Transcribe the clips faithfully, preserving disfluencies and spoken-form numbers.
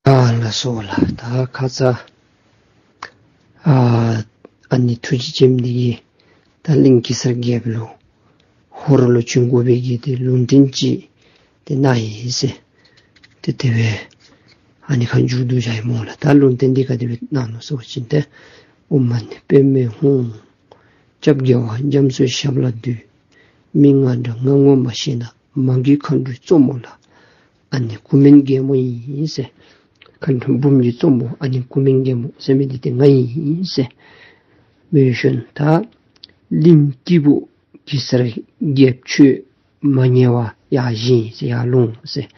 ཨ་ལགས་སོ་ལགས། ད་ཁ་ཙ་ཨ་ཨ་ནི་ཐུགས་རྗེ་ཅན་འདི་གིས་ད་གླིང་གེ་སར་རྒྱལཔོ་ལུ་ཧོར་ལུ་བྱོན་དགོ་པའི་གི་ཏེ་ལུང་བསྟན་ཅིག་ཏེ་གནང་ཡི་ཟེར། ཏེ་དེ་སྦེ་ཨ་ནི་ཁར་མཇུག་བསྡུ་བཞག་ཡི་སྨོ་ལགས། ད་ལུང་བསྟན་འདི་ག་དེ་སྦེ་གནང་ནུག་ཟེར་བ་ཅིན་ཏེ། དབུ་མ་ནི་པདྨའི་ཧཱུྃ། སྐྱབས་རྒྱལ་བ་རྒྱ་མཚོའི་ཞབས་ལ་འདུད། མི་ང་འདྲ་ང་ངོ་མ་ཤེས་ན། མ་གི་མཁའ་འགྲོའི་གཙོ་མོ་ལ། ཨ་ནི་སྐུ་མིང་རྒྱལ་མོ་ཡིན་ཟེར། མཁའ་འགྲོ་འབུམ་གྱི་གཙོ་མོ་ཨ་ནི་སྐུ་མིང་རྒྱལ་མོ་ཟེར་མི་འདི་ཏེ་ང་ཨིན་ཟེར། མེ་ཤོན་ད་གླིང་སྐྱེས་བུ་གེ་སར་རྒྱལཔོ་ཁྱོད་མ་ཉལ་བར་ཡར་བཞེངས་ཟེར། ཡར་ལོངས་ཟེར།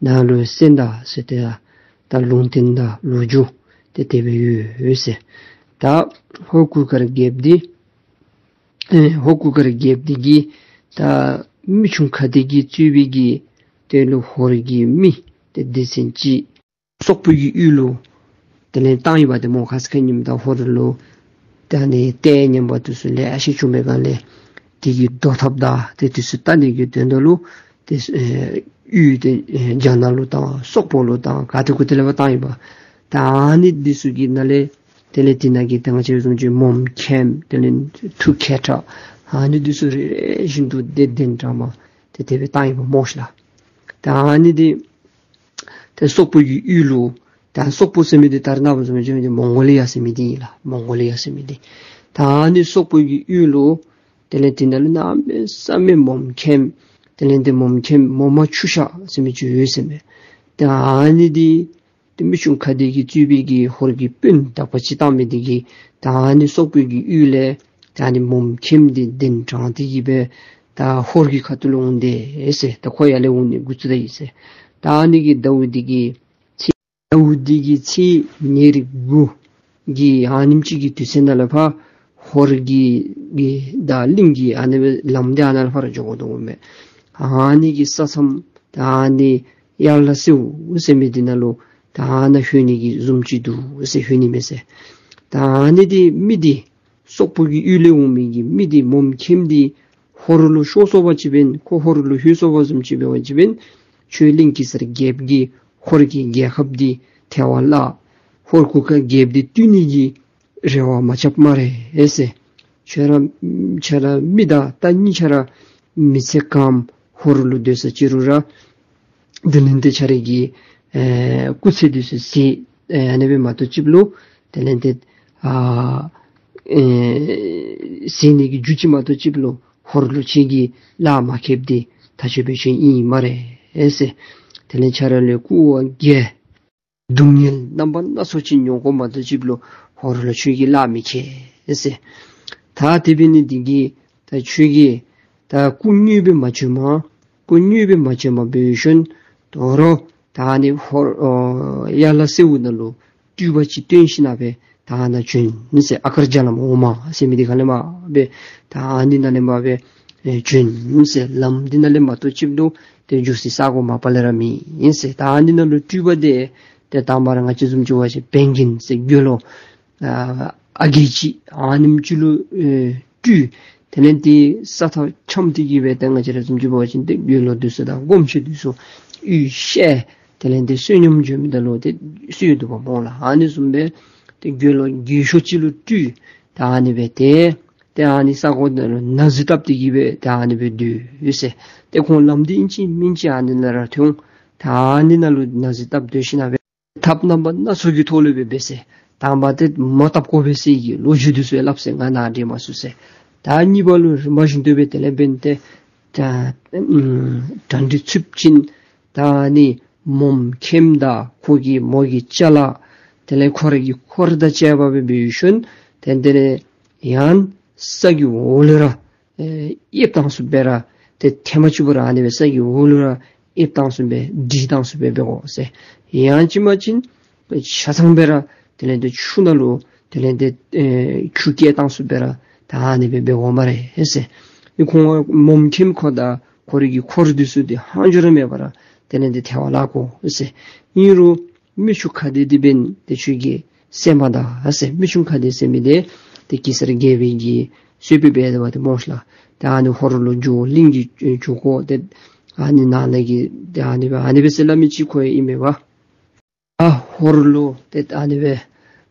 ནཱ་ལུ་གསན་ད་ཟེར། ཏེ་ད་ལུང་བསྟན་དང་ལོ་རྒྱུས་ཏེ་དེ་སྦེ་ཡོད་ཟེར། ད་ཧོར་གུར་དཀར་རྒྱལཔོ་འདི་ཨེ་ཧོར་གུར་དཀར་རྒྱལཔོ་འདི་གིས་ད་མི་ཆུང་ཁ་བདེ་གིས་གཙོས་པའི་གི་དེ་ལུ་ཧོར་གྱི་མི་ཏེ་སྡེ་ཚན་ཅིག་སོག་པོ་གི་ཡུལ་ལུ་དེ་ལས་བཏང་ཡི་པ་ཏེ་སྨོ། ཁ་ཙ་ཁ་ཉིནམ་ད་ཧོར་ལུ་ད་ཨ་ནི་ལྟས་ངན་པ་འདི་ཚུ་ལེ་ཤ་བྱུང་བའི་སྒང་ལས་དེ་གི་བཟློག་ཐབས་དང་ཏེ་འདི་ཚུ་བལྟ་ནི་གི་དོན་དག་ལུ་ཏེ་ཨེ་ཡུལ་ཏེ་ཨེ་རྒྱ་ནག་ལུ་དང་སོག་པོ་ལུ་དང་ག་ཏེ་གུ་ཏེ་ལས་ཕར་བཏང་ཡི་པ། ད་ཨ་ནི་འདི་ཚུ་གི་ནང་ལས་དེ་ལས་དེ་ནང་གི་ད་ང་བཅས་བཟུམ་ཅིག་མོམ་མཁནམ་དེ་ལས་ཐུགས་མཁས་དྲགས་ཨ་ནི་འདི་ཚུ་རེ་རེ་བཞིན་དུ་ཏེ་གདན་དྲངས་མ་ཏེ་དེ་སྦེ་བཏང་ཡི་པ་སྨོ་ཤིག་ལགས། ད་ཨ་ནི་འདི་ཏེ་སོག་པོ་གི་ཡུལ་ལུ་ད་སོག་པོ་ཟེར་མི་འདི་ད་རེས་ནངས་པ་བཟུམ་ཅིག་མོང་གོ་ལི་ཡ་ཟེར་མི་འདི་ཨིན་ལགས། མོང་གོ་ལི་ཡ་ཟེར་མི་འདི། ད་ཨ་ནི་སོག་པོ་གི་ཡུལ་ལུ་དེ་ལས་དེ་ནང་ལུ་གནམ་མེད་ས་མེད་མོམ་མཁནམ་དེ་ལས་ཏེ་མོམ་མཁནམ་མོ་མ་ཆུ་ཤ་ཟེར་མི་ཅིག་ཡོད་ཟེར་མས། ད་ཨ་ནི་འདི་ཏེ་མི་ཆུང་ཁ་བདེ་གིས་གཙོས་པའི་གི་ཧོར་གྱི་དཔོན་དག་པ་ཅིག་བཏང་མི་འདི་གིས་ད་ཨ་ནི་སོག་པོ་གི་ཡུལ་ལས་ད་ཨ་ནི་མོམ་མཁནམ་འདི་གདན་དྲངས་ཏེ་གི་སྦེ་ད་ཧོར་གྱི་ཁ་ཐུག་ལུ་འོང་དེས་ཟེར། ད་ཁོ་ཡར་ལས་འོང་ནི་འགོ་བཙུགས་ད་ཡི་ཟེར། ད་ཨ་ནི་གི་ཟླཝ་འདི་གི་ཚེས་ཟླཝ་འདི་གི་ཚེས་ཉེར་དགུ་གི་ཨ་ནེམ་ཅིག་གི་དུས་ཚོད་ནང་ལུ་ཕར་ཧོར་གྱི་གི་དང་གླིང་གི་ཨ་ནི་སྦེ་ལམ་འདི་ཨ་ནཱ་ལས་ཕར་འགྱོ་དགོ་དོ་མས། ཨ་ནི་གི་ས་མཚམས་ད་ཨ་ནི་ཡར་ལ་སེའུ་ཟེར་མི་འདི་ནང་ལུ་ད་ཨ་ནཱ་ལྷོད་ནི་གི་བཟུམ་ཅིག་འདུག་ཟེར། ལྷོད་ནི་མས་ཟེར། ད་ཨ་ནི་འདི་མི་འདི་སོག་པོ་གི་ཡུལ་ལས་འོང་མི་གི་མི་འདི་མོམ་མཁནམ་འདི་ཧོར་ལུ་ཤོར་སོང་པ་ཅིན་འབདན་ཁོ་ཧོར་ལུ་ལྷོད་སོང་པ་བཟུམ་ཅིག་འབད་བ་ཅིན་འབདན་ཁྱོད་གླིང་གེ་སར་རྒྱལཔོ་གིས་ཧོར་གྱི་རྒྱལ་ཁབ་འདི་ཐལ་བར་བརླག། ཧོར་གུར་དཀར་རྒྱལཔོ་འདི་བཏུལ་ནི་གི་རེ་བ་མ་རྐྱབ་སྨ་རེ་ཟེར། ཁྱོད་ར་ཁྱོད་ར་མི་དང་རྟ་གཉིས་ཆ་ར་མི་ཚེ་གང་ཧོར་ལུ་སྡོད་ས་ཅི་རུང་ར་དེ་ལས་ཏེ་ཁྱོད་ར་གི་ཨེ་སྐུ་ཚེ་འདི་ཚུ་ཟད་ཨེ་ཨ་ནི་སྦེ་མ་གཏོགས་ཅིག་ལུ་དེ་ལས་ཏེ་ཨ་ཨེ་ཟད་ནི་གི་རྒྱུ་ཅིག་མ་གཏོགས་ཅིག་ལུ་ཧོར་ལུ་ཁྱོད་ཀྱིས་ལཱ་མ་ཁེལཝ་འདི་ཐག་ཆོད་པའི་ཆོས་ཨིན་སྨ་རེ་ཟེར། དེ་ལས་ཁྱོད་ར་ལུ་སྐུ་བ་རྒྱལ་སྡུག་བསྔལ་རྣམ་པ་སྣ་ཚོགས་ཅིག་མྱོང་དགོ་མ་གཏོགས་ཅིག་ལུ་ཧོར་ལུ་ཁྱོད་ཀྱིས་ལཱ་མི་ཁེལ་ཟེར། ད་དེ་འབད་ནི་འདི་གིས་ད་ཁྱོད་ཀྱིས་ད་སྐུ་དངོས་སྦེ་མ་བྱོནམ་སྐུ་དངོས་སྦེ་མ་བྱོནམ་འབད་ཞིནམ་དོ་རུང་ད་ཨ་ནི་ཧོར་ཨོ་ཡར་ལ་སེའུ་ནང་ལུ་སྤྲུལ་པ་ཅིག་སྟོན་ཞིནམ་སྦེ་ད་ཨ་ནཱ་བྱོན་ཟེར། ཨ་ཀར་རྒྱ་ལམ་འོག་མ་ཟེར་མི་འདི་ཁ་ལས་མར་སྦེ་ད་ཨ་ནི་ནང་ལས་མར་སྦེ་ཨེ་བྱོན་ཟེར། ལམ་འདི་ནང་ལས་མ་གཏོགས་ཅིག་ལུ་ཏེ་འགྱོ་སའི་ས་གོ་མ་པ་ལས་ར་མེད་ཟེར། ད་ཨ་ནི་ནང་ལུ་སྤྲུལ་པ་འདི་ཏེ་དང་པ་ར་ང་བཅས་བཟུམ་ཅིག་འབད་བ་ཅིན་བན་རྒན་ཟེར་དགེ་སློང་ཨ་ཨ་རྒས་ཅིག་ཨ་ནེམ་ཅིག་ལུ་ཨེ་སྤྲུལ། དེ་ལས་ཏེ་ས་ཐག་འཁྱམས་ཏེ་གི་སྦེ་ད་ང་བཅས་ར་བཟུམ་ཅིག་འབད་བ་ཅིན་ཏེ་དགེ་སློང་འདི་ཚུ་དང་སྒོམ་ཆེན་འདི་ཚུ་གཡུལ་བཤལ། དེ་ལས་ཏེ་བསོད་སྙོམས་འབྱོན་མི་ད་ལུ་ཏེ་སུ་ཡོད་འདུག་པ་སྨོ་ལགས། ཨ་ནི་བཟུམ་སྦེ་ཏེ་དགེ་སློང་རྒས་ཤོས་ཅིག་ལུ་སྤྲུལ། ད་ཨ་ནི་སྦེ་ཏེ་ཏེ་ཨ་ནི་ས་གོ་ནང་ལུ་ན་བཟའ་བཏབ་སྟེ་གི་སྦེ་ཏེ་ཨ་ནི་སྦེ་སྡོད་ཡོད་ཟེར། ཏེ་ཁོང་ལམ་འདི་ཨིན་ཅི་མིན་ཅི་ཨ་ནི་ནང་ར་ཐོན། ད་ཨ་ནི་ནང་ལུ་ན་བཟའ་བཏབ་སྡོད་ཞིནམ་སྦེ་ཐབས་རྣམ་པ་སྣ་ཚོགས་ཀྱི་ཐོག་ལུ་སྦེ་འབད་ཟེར། དང་པ་ཏེ་མོ་བཏབ་དགོ་པས་ཟེར་གྱི་ལོ་རྒྱུས་འདི་ཚུ་སླབ་ཟེར། ང་ནཱ་འདྲིས་མ་ཚུགས་ཟེར། ད་གཉིས་པ་ལུ་རིམ་པ་བཞིན་དུ་སྦེ་དེ་ལས་འབདན་ཏེ་ད་ཨམ་གྲ་སྒྲིག་ཚུགས་ཞིནམ་ད་ཨ་ནི་མོམ་མཁནམ་དང་ཁོ་གི་མོ་གི་ཅ་ལ་དེ་ལས་ཁོ་ར་གི་འཁོར་དང་བཅས་པ་སྦེ་འབད་ཞིནམ་ཏེ་དེ་ལས་ཡང་ས་གི་འོག་ལུ་ར་ཨེ་གཡེབ་བཏང་ཚུགསཔ་སྦེ་ར་ཏེ་ཐེངས་མ་གཅིག་པུ་ར་ཨ་ནི་སྦེ་ས་གི་འོག་ལུ་ར་གཡེབ་བཏང་ཚུགསཔ་སྦེ་སྒྲིལ་བཏང་ཚུགསཔ་སྦེ་འབད་དགོ་ཟེར། ཡང་ཅིན་མ་ཅིན་ཆ་ཚང་སྦེ་ར་དེ་ལས་ཏེ་ཆུ་ནང་ལུ་དེ་ལས་ཏེ་ཨེ་ཁྱུ་བསྐྱལ་བཏང་ཚུགསཔ་སྦེ་ར་ད་ཨ་ནི་སྦེ་འབད་དགོ་སྨ་རེ་ཟེར། ཨེ་ཁོང་མོམ་མཁནམ་ཁོ་དང་ཁོ་རའི་གི་འཁོར་འདི་ཚུ་འདི་ལྷག་འཕྲོ་ར་མེད་པར་དེ་ལས་ཏེ་ཐལ་བར་བརླག་དགོ་ཟེར། ཨིན་རུང་མི་ཆུང་ཁ་བདེ་འདི་འབདན་ཏེ་ཁྱོད་ཀྱིས་གསན་པ་དང་ཟེར། མི་ཆུང་ཁ་བདེ་ཟེར་མི་འདི་ཏེ་གེ་སར་རྒྱལ་པོའི་གི་གསོལ་པ་འབད་དེ་འབད་དེ་སྨོ་ཤ་ལགས། ད་ཨ་ནི་ཧོར་ལུ་འགྱོ་གླིང་གི་འགྱོ་དགོ་ཏེ་ཨ་ནི་ནང་ན་གི་ཏེ་ཨ་ནི་སྦེ་ཨ་ནི་སྦེ་ཟེར་སླབ་མི་ཅིག་ཁོ་ཡང་ཨིན་མས་པ། ཨ་ ཧོར་ལུ་ཏེ་ཨ་ནི་སྦེ་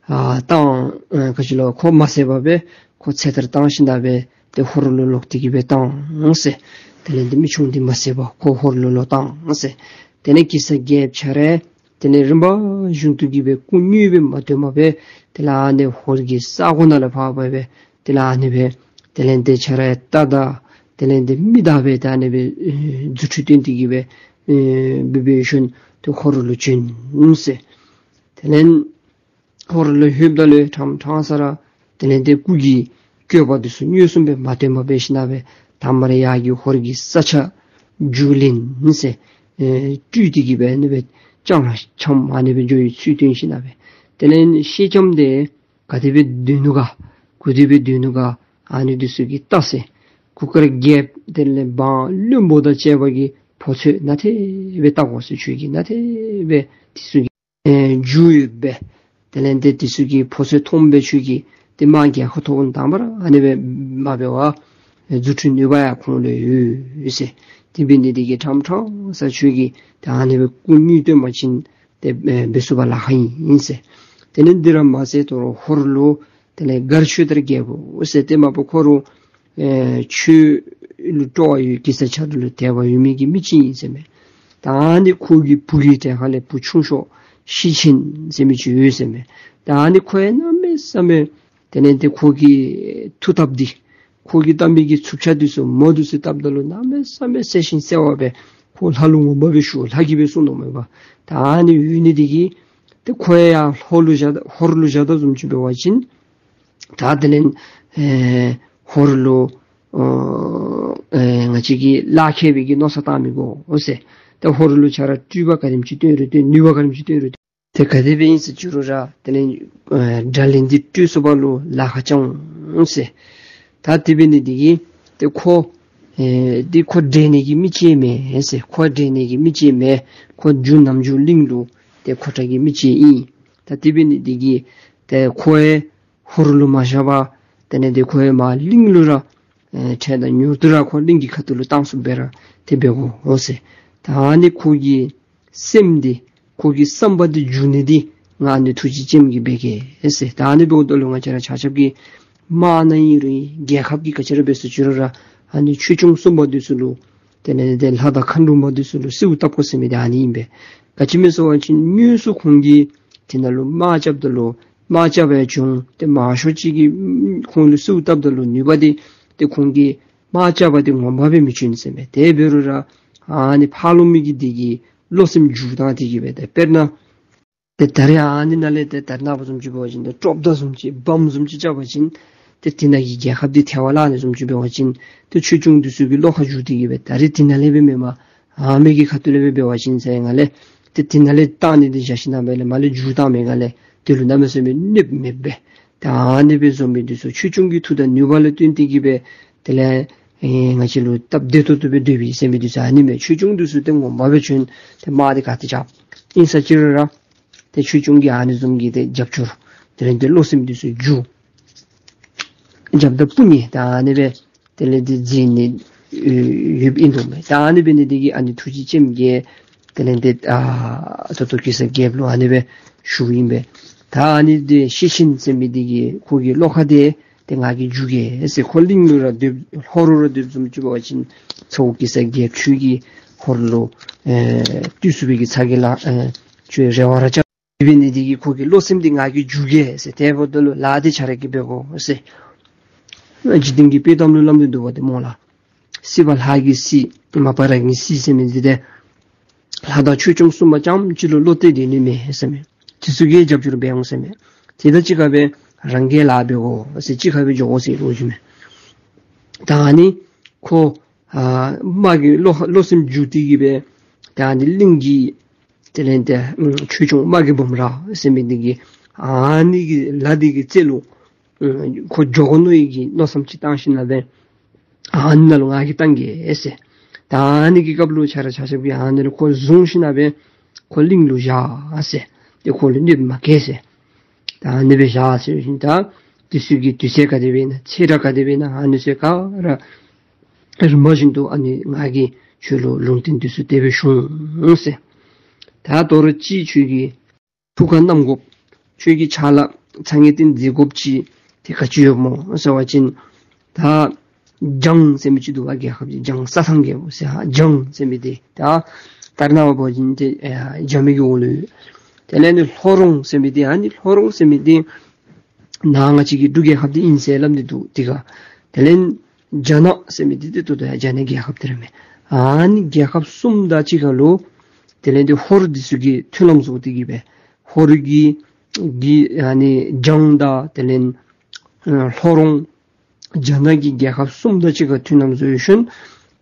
ཨ་བཏང་ཨ་ག་ཅི་ལོ་ཁོ་མ་བསད་པར་སྦེ་ཁོ་ཚེ་ཐར་བཏང་ཞིནམ་ལས་སྦེ་ཏེ་ཧོར་ལུ་ལོག་སྟེ་གི་སྦེ་བཏང་ཟེར། དེ་ལས་ཏེ་མི་ཆུང་འདི་མ་བསད་པར་ཁོ་ཧོར་ལུ་ལོག་བཏང་ཟེར། དེ་ལས་གེ་སར་རྒྱལཔོ་ཁྱོད་ར་དེ་ལས་རིམ་པ་བཞིན་དུ་གི་སྦེ་སྐུ་དངོས་སྦེ་མ་སྟོན་པར་སྦེ་དེ་ལས་ཨ་ནི་ཧོར་གྱི་ས་གོ་ནང་ལས་ཕར་སྦེ་སྦེ་དེ་ལས་ཨ་ནི་སྦེ་དེ་ལས་ཏེ་ཁྱོད་ར་རྟ་དང་དེ་ལས་ཏེ་མི་དང་སྦེ་ད་ཨ་ནི་སྦེ་ཨེ་རྫུ་འཕྲུལ་སྟོན་ཏེ་གི་སྦེ་ཨེ་འབད་བའི་ཤུལ་ཏེ་ཧོར་ལུ་བྱོན་ཟེར། དེ་ལས་ཧོར་ལུ་ལྷོདཔ་ད་ལུ་ཕྲང་ཕྲང་ས་ར་དེ་ལས་ཏེ་སྐུ་གི་བཀོད་པ་འདི་ཚུ་མངོན་སུམ་སྦེ་མ་སྟོན་པར་སྦེ་ཞིནམ་ལས་སྦེ་ད་མར་ཡར་གྱི་ཧོར་གྱི་ས་ཆ་རྒྱུད་བློན་ཟེར་ཨེ་སྤྲུལ་ཏེ་གི་སྦེ་ཨ་ནི་སྦེ་ལྕང་ལ་འཁྱམས་ཨ་ནི་སྦེ་འགྱོ་བའི་ཚུལ་སྟོན་ཞིནམ་ལས་སྦེ། དེ་ལས་ཤེལ་ལྕམ་འདི་ག་དེ་སྦེ་སྡོད་ནུག་ག་ག་དེ་སྦེ་སྡོད་ནུག་ག་ཨ་ནི་འདི་ཚུ་གི་བལྟ་ཟེར། གུར་དཀར་རྒྱལཔོ་དེ་ལས་འབངས་བློན་པོ་དང་བཅས་པ་གིས་ཕོ་ཚོད་ནན་ཏན་སྦེ་བལྟ་དགོ་ཟེར། ཁྱོད་ཀྱིས་ནན་ཏན་སྦེ་འདི་ཚུ་གི་ཨེ་རྒྱུ་ཡོདཔ་སྦེ་དེ་ལས་ཏེ་འདི་ཚུ་གི་ཕོ་ཚོད་མཐོངམ་སྦེ་ཁྱོད་ཀྱིས་ཏེ་དམག་རྒྱལ་ཁ་ཐོབ་དང་པ་ར་ཨ་ནི་སྦེ་མ་འབད་བར་རྫུ་འཕྲུལ་ནུས་པ་ཡང་ཁོང་ལུ་ཡོད་ཟེར། དེ་འབད་ནི་འདི་གིས་ཕྲང་ཕྲང་ས་ཁྱོད་ཀྱིས་ད་ཨ་ནི་སྦེ་སྐུ་དངོས་སྟོན་པ་ཅིན་ཏེ་ཨེ་འབད་ཚུགས་པར་ལཱ་ཁག་ཨིན་ཟེར། དེ་ལས་འདི་ར་མ་ཚད་དོ་རུང་ཧོར་ལུ་དེ་ལས་མགར་ཆོས་དར་རྒྱལ་པོ་ཟེར་ཏེ་མ་པ་ཁོ་རུང་ཨེ་ཆོས་ལུ་སྤྲོ་བ་ཡོད་གེ་སར་ཆ་རོགས་ལུ་དད་པ་ཡོད་མི་གི་མི་ཅིག་ཨིན་ཟེར་མས། ད་ཨ་ནི་ཁོ་གི་བུ་གི་གྲས་ཁ་ལས་བུ་ཆུང་ཤོས་ཤེད་ཆེན་ཟེར་མི་ཅིག་ཡོད་ཟེར་མས། ད་ཨ་ནི་ཁོ་ཡང་གནམ་མེད་ས་མེད་དེ་ལས་ཏེ་ཁོ་གི་མཐུ་སྟོབས་འདི་ཁོ་གིས་བཏབ་མི་གི་ཚུབ་ཆ་འདི་ཚུ་མོ་འདི་ཚུ་བཏབ་ད་ལུ་གནམ་མེད་ས་མེད་གསལ་ཞིང་གསལ་བ་སྦེ་ཁོ་ལྷ་ལུ་ངོ་མ་སྦེ་ཞུ་ལྷ་གིས་སྦེ་གསུངས་ནུག་མས་པ། ད་ཨ་ནི་ཡོད་ནི་འདི་གིས་ཏེ་ཁོ་ཡང་ཧོར་ལུ་བཞག་ད་ཧོར་ལུ་བཞག་ད་བཟུམ་ཅིག་འབད་བ་ཅིན་ད་དེ་ལས་ཨེ་ཧོར་ལུ་ཨོ་ཨེ་ང་བཅས་ཀྱིས་ལཱ་ཁག་པའི་གི་མནོ་བསམ་བཏང་མི་དགོ་ཟེར། ད་ཧོར་ལུ་ཁྱོད་ར་སྤྲུལ་པ་ག་དེམ་ཅིག་སྟོན་རུང་སྟོན་ནུས་པ་ག་དེམ་ཅིག་སྟོན་རུང་ཏེ་ག་དེ་སྦེ་ཨིན་ཟེར་ཞུ་རུང་ར་དེ་ལས་ཨེ་དགྲ་ལན་འདི་སྤྲོད་ཚུགས་པ་ལུ་ལཱ་ཁག་ཅིག་འོང་ཟེར། ད་དེ་འབད་ནི་འདི་གིས་ཏེ་ཁོ་ཨེ་འདི་ཁོ་འདྲེན་ནི་གི་མི་ཅིག་མེན་ཟེར། ཁོ་འདྲེན་ནི་གི་མི་ཅིག་མེན། ཁོ་རྒྱུ་ནམ་རྒྱུན་གླིང་ལུ་ཏེ་ཁོ་ཐག་གི་མི་ཅིག་ཨིན། ད་དེ་འབད་ནི་འདི་གིས་ཏེ་ཁོ་ཡང་ཧོར་ལུ་མ་བཞག་པར་དེ་ལས་ཏེ་ཁོ་ཡང་མར་གླིང་ལུ་ར་ཨེ་ཁྲལ་དང་ཉོ་སྟེ་ར་ཁོ་གླིང་གི་ཁ་ཐུག་ལུ་བཏང་ཚུགསཔ་སྦེ་ར་ཏེ་འབད་དགོ་ཟེར། ད་ཨ་ནི་ཁོ་གི་སེམས་འདི་ཁོ་གི་བསམ་པ་འདི་འགྱུར་ནི་འདི་ང་ཨ་ནི་ཐུགས་རྗེ་ཅན་གྱིས་འབད་གེ་ཟེར། ད་ཨ་ནི་འབདཝ་ད་ལུ་ང་བཅས་ར་ཆ་ཁྱབ་ཀྱིས་དམག་ནང་ཨིན་རུང་རྒྱལ་ཁབ་ཀྱི་ག་ཅི་ར་འབད་ཟེར་ཞུ་རུང་ར་ཨ་ནི་ཆོས་སྐྱོང་སྲུང་མ་འདི་ཚུ་ལུ་དེ་ལས་ཏེ་ལྷ་དང་མཁའ་འགྲོ་མ་འདི་ཚུ་ལུ་གསོལཝ་བཏབ་དགོ་ཟེར་མི་འདི་ཨ་ནི་ཨིན་པས། ག་ཅི་སྨོ་ཟེར་བ་ཅིན་དངོས་སུ་ཁོང་གིས་དེ་ནང་ལུ་དམག་རྐྱབ་ད་ལུ་དམག་རྐྱབ་པའི་གཞུང་ཏེ་མང་ཤོས་ཅིག་གིས་ཁོང་ལུ་གསོལཝ་བཏབ་ད་ལུ་ནུས་པ་འདི་ཏེ་ཁོང་གིས་དམག་རྐྱབ་པ་འདི་ངོ་མ་སྦེ་མི་བྱུང་ཟེར་མས། དེ་འབད་རུང་ར་ཨ་ནི་ཕར་ལོག་མི་གི་འདི་གིས་བློ་སེམས་འགྱུར་བཏང་སྟེ་གི་སྦེ་ཏེ་དཔེར་ན་ཏེ་ད་རེས་ཨ་ནི་ནང་ལས་ཏེ་ད་རེས་ནངས་པ་བཟུམ་ཅིག་འབད་བ་ཅིན་ཏེ་ཀྲོབ་མདའ་བཟུམ་ཅིག་བམ་བཟུམ་ཅིག་རྐྱབ་པ་ཅིན་ཏེ་དེ་ནང་གི་རྒྱལ་ཁབ་འདི་ཐལ་བར་བརླག་ནི་བཟུམ་ཅིག་འབད་བ་ཅིན་ཏེ་ཆོས་སྐྱོང་འདི་ཚུ་གིས་བློ་ཁ་འགྱུར་ཏེ་གི་སྦེ་ད་རེས་དེ་ནང་ལས་སྦེ་མེན་པར་ཨ་མི་གི་ཁ་ཐུག་ལས་སྦེ་འབད་བ་ཅིན་ཟེར་ང་ལས་ཏེ་དེ་ནང་ལས་བཏང་ནི་འདི་བཞག་ཞིནམ་ལས་མར་ལས་འགྱུར་བཏང་མི་ང་ལས་དེ་ལུ་གནམ་མེད་ས་མེད་གནོདཔ་མེད་པས། ད་ཨ་ནི་སྦེ་བཟོ་མི་འདི་ཚུ་ཆོས་སྐྱོང་གི་མཐུ་དང་ནུས་པ་ལུ་བརྟེན་ཏེ་གི་སྦེ་དེ་ལས་ཨེ་ང་བཅས་ལུ་སྟབས་བདེ་ཏོག་ཏོ་སྦེ་སྡོད་པའི་ཟེར་མི་འདི་ཚུ་ཨ་ནི་མས། ཆོས་སྐྱོང་འདི་ཚུ་ཏེ་ངོ་མ་སྦེ་བྱོན་ཏེ་དམག་འདི་ག་ཏེ་རྐྱབ་ཨིན་ས་ཅི་རུང་ར་ཏེ་ཆོས་སྐྱོང་གིས་ཨ་ནི་བཟུམ་གྱི་ཏེ་རྒྱབ་སྐྱོར་དེ་ལས་ཏེ་བློ་སེམས་འདི་ཚུ་འགྱུར་རྒྱབ་དང་དཔུང་གཉེན་ད་ཨ་ནི་སྦེ་དེ་ལས་ཏེ་མཛད་ནི་ཡོདཔ་ཨིན་འདུག་མས། ད་ཨ་ནི་འབད་ནི་འདི་གིས་ཨ་ནི་ཐུགས་རྗེ་ཅན་གྱིས་དེ་ལས་ཏེ་ཨ་ད་ལྟོ་གེ་སར་རྒྱལཔོ་ལུ་ཨ་ནི་སྦེ་ཞུཝ་ཨིན་པས། ད་ཨ་ནི་འདི་ཤེད་ཆེན་ཟེར་མི་འདི་གིས་ཁོ་གི་བློ་ཁ་འདི་ཏེ་ང་གིས་འགྱུར་གེ་ཟེར། ཁོ་གླིང་ལུ་ར་སྡོད་ཧོར་ལུ་ར་སྡོདཔ་བཟུམ་ཅིག་འབད་བ་ཅིན་ཚ་བོ་གེ་སར་རྒྱལཔོ་ཁྱོད་ཀྱིས་ཧོར་ལུ་ཨེ་བཏུལ་ཚུགས་པའི་གི་ཚ་གྱང་ལ་ཨེ་ཁྱོད་རེ་བ་ར་བཅང་། དེ་འབད་ནི་འདི་གིས་ཁོ་གི་བློ་སེམས་འདི་ང་གིས་འགྱུར་གེ་ཟེར། དེ་འབདཝ་ད་ལུ་ལཱ་འདི་ཁྱོད་ར་གིས་འབད་དགོ་ཟེར། འཇིག་རྟེན་གྱི་དཔྱེ་གཏམ་ལུ་སླབ་སྟེ་འདུག་པ་ཏེ་སྨོ་ལགས། སྲིད་པ་ལྷ་གིས་སྲིད་མ་པ་རང་གིས་སྲིད་ཟེར་མི་འདི་ཏེ་ལྷ་དང་ཆོས་སྐྱོང་སྲུང་མ་རྐྱངམ་གཅིག་ལུ་བློ་གཏད་སྡོད་ནི་མེད་ཟེར་མས། དེ་ཚུ་གིས་རྒྱབ་སྐྱོར་འབད་འོང་ཟེར་མས། དེ་དང་གཅིག་ཁར་སྦེ་རང་གིས་ལཱ་འབད་དགོ་ཟེར་གཅིག་ཁར་སྦེ་འགྱོ་དགོ་ཟེར་ལོ་རྒྱུས་མས། ད་ཨ་ནི་ཁོ་ཨ་དམག་གི་བློ་བློ་སེམས་འགྱུར་ཏེ་གི་སྦེ་ད་ཨ་ནི་གླིང་གི་དེ་ལས་ཏེ་ཨམ་ཆོས་སྐྱོང་དམག་གི་འབུམ་ར་ཟེར་མི་འདི་གིས་ཨ་ནི་གི་ལཱ་འདི་གི་རྩེ་ལུ་ཨམ་ཁོ་འགྱོ་དགོ་མནོ་བའི་གི་མནོ་བསམ་ཅིག་བཏང་ཞིནམ་ལས་ཨ་ནི་ནང་ལུ་ང་གིས་བཏང་གེ་ཟེར། ད་ཨ་ནི་གི་སྐབས་ལུ་ཁྱོད་ར་ཆ་ཁྱབ་ཀྱིས་ཨ་ནི་ལུ་ཁོ་བཟུང་ཞིནམ་ལས་ཁོ་གླིང་ལུ་བཞག་ཟེར། ཏེ་ཁོ་ལུ་གནོདཔ་མ་བཀལ་ཟེར། ད་ཨ་ནི་སྦེ་བཞག་ཟེར་ཞིནམ་ད་དེ་ཚུ་གི་དུས་ཚོད་ག་དེ་སྦེ་ཨིན་ན་ཚེས་གྲངས་ག་དེ་སྦེ་ཨིན་ན་ཨ་ནི་ཚུ་ག་ར་རིམ་པ་བཞིན་དུ་ཨ་ནི་ང་གིས་ཁྱོད་ལུ་ལུང་བསྟན་དེ་ཚུ་དེ་སྦེ་ཞུ་འོང་ཟེར། ད་དོ་རུང་ཅིག་ཁྱོད་ཀྱིས་ ཐུགས་ཁར་བསྣམས་དགོཔ། ཁྱོད་ཀྱི་ཕྱག་ལཱ་ཚ་ངེས་ཏིང་འཛིན་དགོཔ་ཅིག་དེ་ག་ཅི་ཡོད་སྨོ་ཟེར་བ་ཅིན། ད་འཇང་ཟེར་མི་ཅིག་འདུག་པ། རྒྱལ་ཁབ་ཀྱི་འཇང་ས་ཐང་རྒྱལ་པོ་ཟེར་ཧ་འཇང་ཟེར་མི་དེ། ད་ད་རེས་ནངས་པ་འབད་བ་ཅིན་ཏེ་ཨེ་རྒྱ་མི་གི་འོག་ལུ་ཡོད། དེ་ལས་ནི་ལྷོ་རོང་ཟེར་མི་དེ། ཨ་ནི་ལྷོ་རོང་ཟེར་མི་དེ་ནཱ་ང་བཅས་ཀྱི་འབྲུག་རྒྱལ་ཁབ་དེ་ཨིན་ཟེར་སླབ་ནི་འདུག་དེ་ག། དེ་ལས་རྒྱ་ནག་ཟེར་མི་དེ་ཏེ་ད་ལྟོ་ཡང་རྒྱ་ནག་རྒྱལ་ཁབ་དེ་ར་མས། ཨ་ནི་རྒྱལ་ཁབ་གསུམ་དང་གཅིག་ཁར་ལུ་དེ་ལས་ཏེ་ཧོར་འདི་ཚུ་གིས་མཐུན་ལམ་བཟོ་སྟེ་གི་སྦེ་ཧོར་གྱི་གི་ཨ་ནི་འཇང་དང་དེ་ལས་ཨ་ལྷོ་རོང་རྒྱ་ནག་གི་རྒྱལ་ཁབ་གསུམ་དང་གཅིག་ཁར་མཐུན་ལམ་བཟོ་ཡོད་ཤུལ།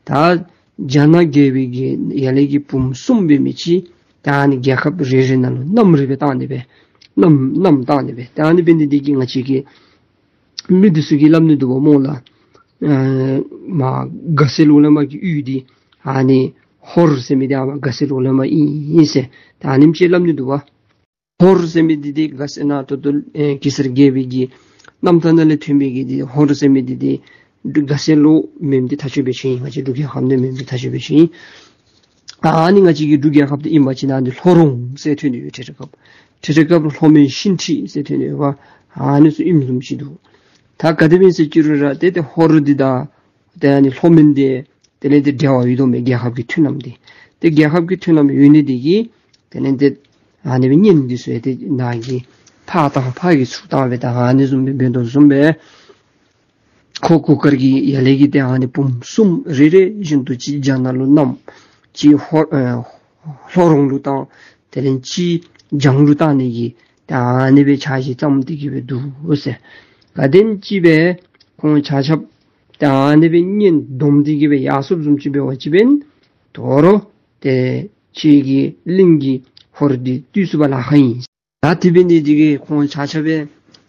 ད་རྒྱ་ནག་རྒྱལ་པོའི་གི་ཡར་ལས་ཀྱི་བུམོ་གསུམ་འབད་མི་ཅིག་ད་ཨ་ནི་རྒྱལ་ཁབ་རེ་རེ་ནང་ལུ་མནའམ་རེ་སྦེ་བཏང་ནི་སྦེ་མནའམ་མནའམ་བཏང་ནི་སྦེ། ད་ཨ་ནི་འབད་ནི་འདི་གིས་ང་བཅས་ཀྱི་མི་འདི་ཚུ་གིས་སླབ་ནི་འདུག་པ་སྨོ་ལགས། ཨ་མར་དགའ་སེ་ལོག་ལས་མར་གྱི་ཡུལ་འདི་ཨ་ནི་ཧོར་ཟེར་མི་འདི་ཨ་མར་དགའ་སེ་ལོག་ལས་མར་ཨིན་ཨིན་ཟེར་ད་ཨ་ནེམ་ཅིག་སླབ་ནི་འདུག་པ། ཧོར་ཟེར་མི་འདི་འདི་དགའ་སེ་ནཱ་ད་ལྟོ་ཨེ་གེ་སར་རྒྱལ་པོའི་གི་རྣམ་ཐར་ནང་ལས་ཐོན་མི་གི་འདི་ཧོར་ཟེར་མི་འདི་འདི་དགའ་སེ་ལོག་མེནམ་འདི་ཐག་ཆོད་པའི་ཤེས་ཨིན། ང་བཅས་འབྲུག་རྒྱལ་ཁབ་ནང་མེནམ་འདི་ཐག་ཆོད་པའི་ཤེས་ཨིན། ཨ་ནི་ང་བཅས་ཀྱི་འབྲུག་རྒྱལ་ཁབ་འདི་ཨིན་པ་ཅིན་ཨ་ནི་ལྷོ་རོང་ཟེར་ཐོན་ནི་ཡོད། ཏེ་རེ་སྐབས་ཏེ་རེ་སྐབས་ལྷོ་མོན་ཤིང་ཁྲི་ཟེར་ཐོན་ནི་ཡོད་པ། ཨ་ནི་ཚུ་ཨིནམ་བཟུམ་ཅིག་འདུག། ད་ག་དེ་སྦེ་ཨིན་ཟེར་ཅི་རུང་ར་ཏེ་ཏེ་ཧོར་འདི་དང་ཏེ་ཨ་ནི་ལྷོ་མོན་འདི་དེ་ལས་ཏེ་འབྲེལ་བ་ཡོད་དོ་མས། རྒྱལ་ཁབ་ཀྱི་མཐུན་ལམ་འདི་ཏེ་རྒྱལ་ཁབ་ཀྱི་མཐུན་ལམ་ཡོད་ནི་འདི་གིས་དེ་ལས་ཏེ་ཨ་ནི་སྦེ་གཉེན་འདི་ཚུ་ཡང་ཏེ་ནཱ་གིས་ཕར་བཏང་ཕར་གྱིས་ཚུར་བཏང་སྦེ་ད་ཨ་ནི་བཟུམ་སྦེ་འབད་དོ་བཟུམ་སྦེ་ཁོ་གུར་དཀར་གྱི་ཡར་ལས་ཀྱི་ཏེ་ཨ་ནི་བུམོ་གསུམ་རེ་རེ་བཞིན་དུ་གཅིག་རྒྱ་ནག་ལུ་བསྣམས། གཅིག་ཧོ་ཨེ་ལྷོ་རོང་ལུ་བཏང་། དེ་ལས་གཅིག་འཇང་ལུ་བཏང་ནི་གི་ད་ཨ་ནི་སྦེ་འཆར་གཞི་བརྩམས་ཏེ་གི་སྦེ་འདུག་ཟེར། ག་དེམ་ཅིག་སྦེ་ཁོང་ཆ་ཁྱབ་ད་ཨ་ནི་སྦེ་གཉེན་སྡོམ་སྟེ་གི་སྦེ་ཡར་སོངམ་བཟུམ་ཅིག་འབད་བ་ཅིན་དོ་རུང་ཏེ་ཁྱེད་ཀྱི་གླིང་གི་ཧོར་འདི་བཏུལ་ཚུགས་པར་ལཱ་ཁག་ཨིན། ད་དེ་འབད་ནི་འདི་གིས་ཁོང་ཆ་ཁྱབ་སྦེ་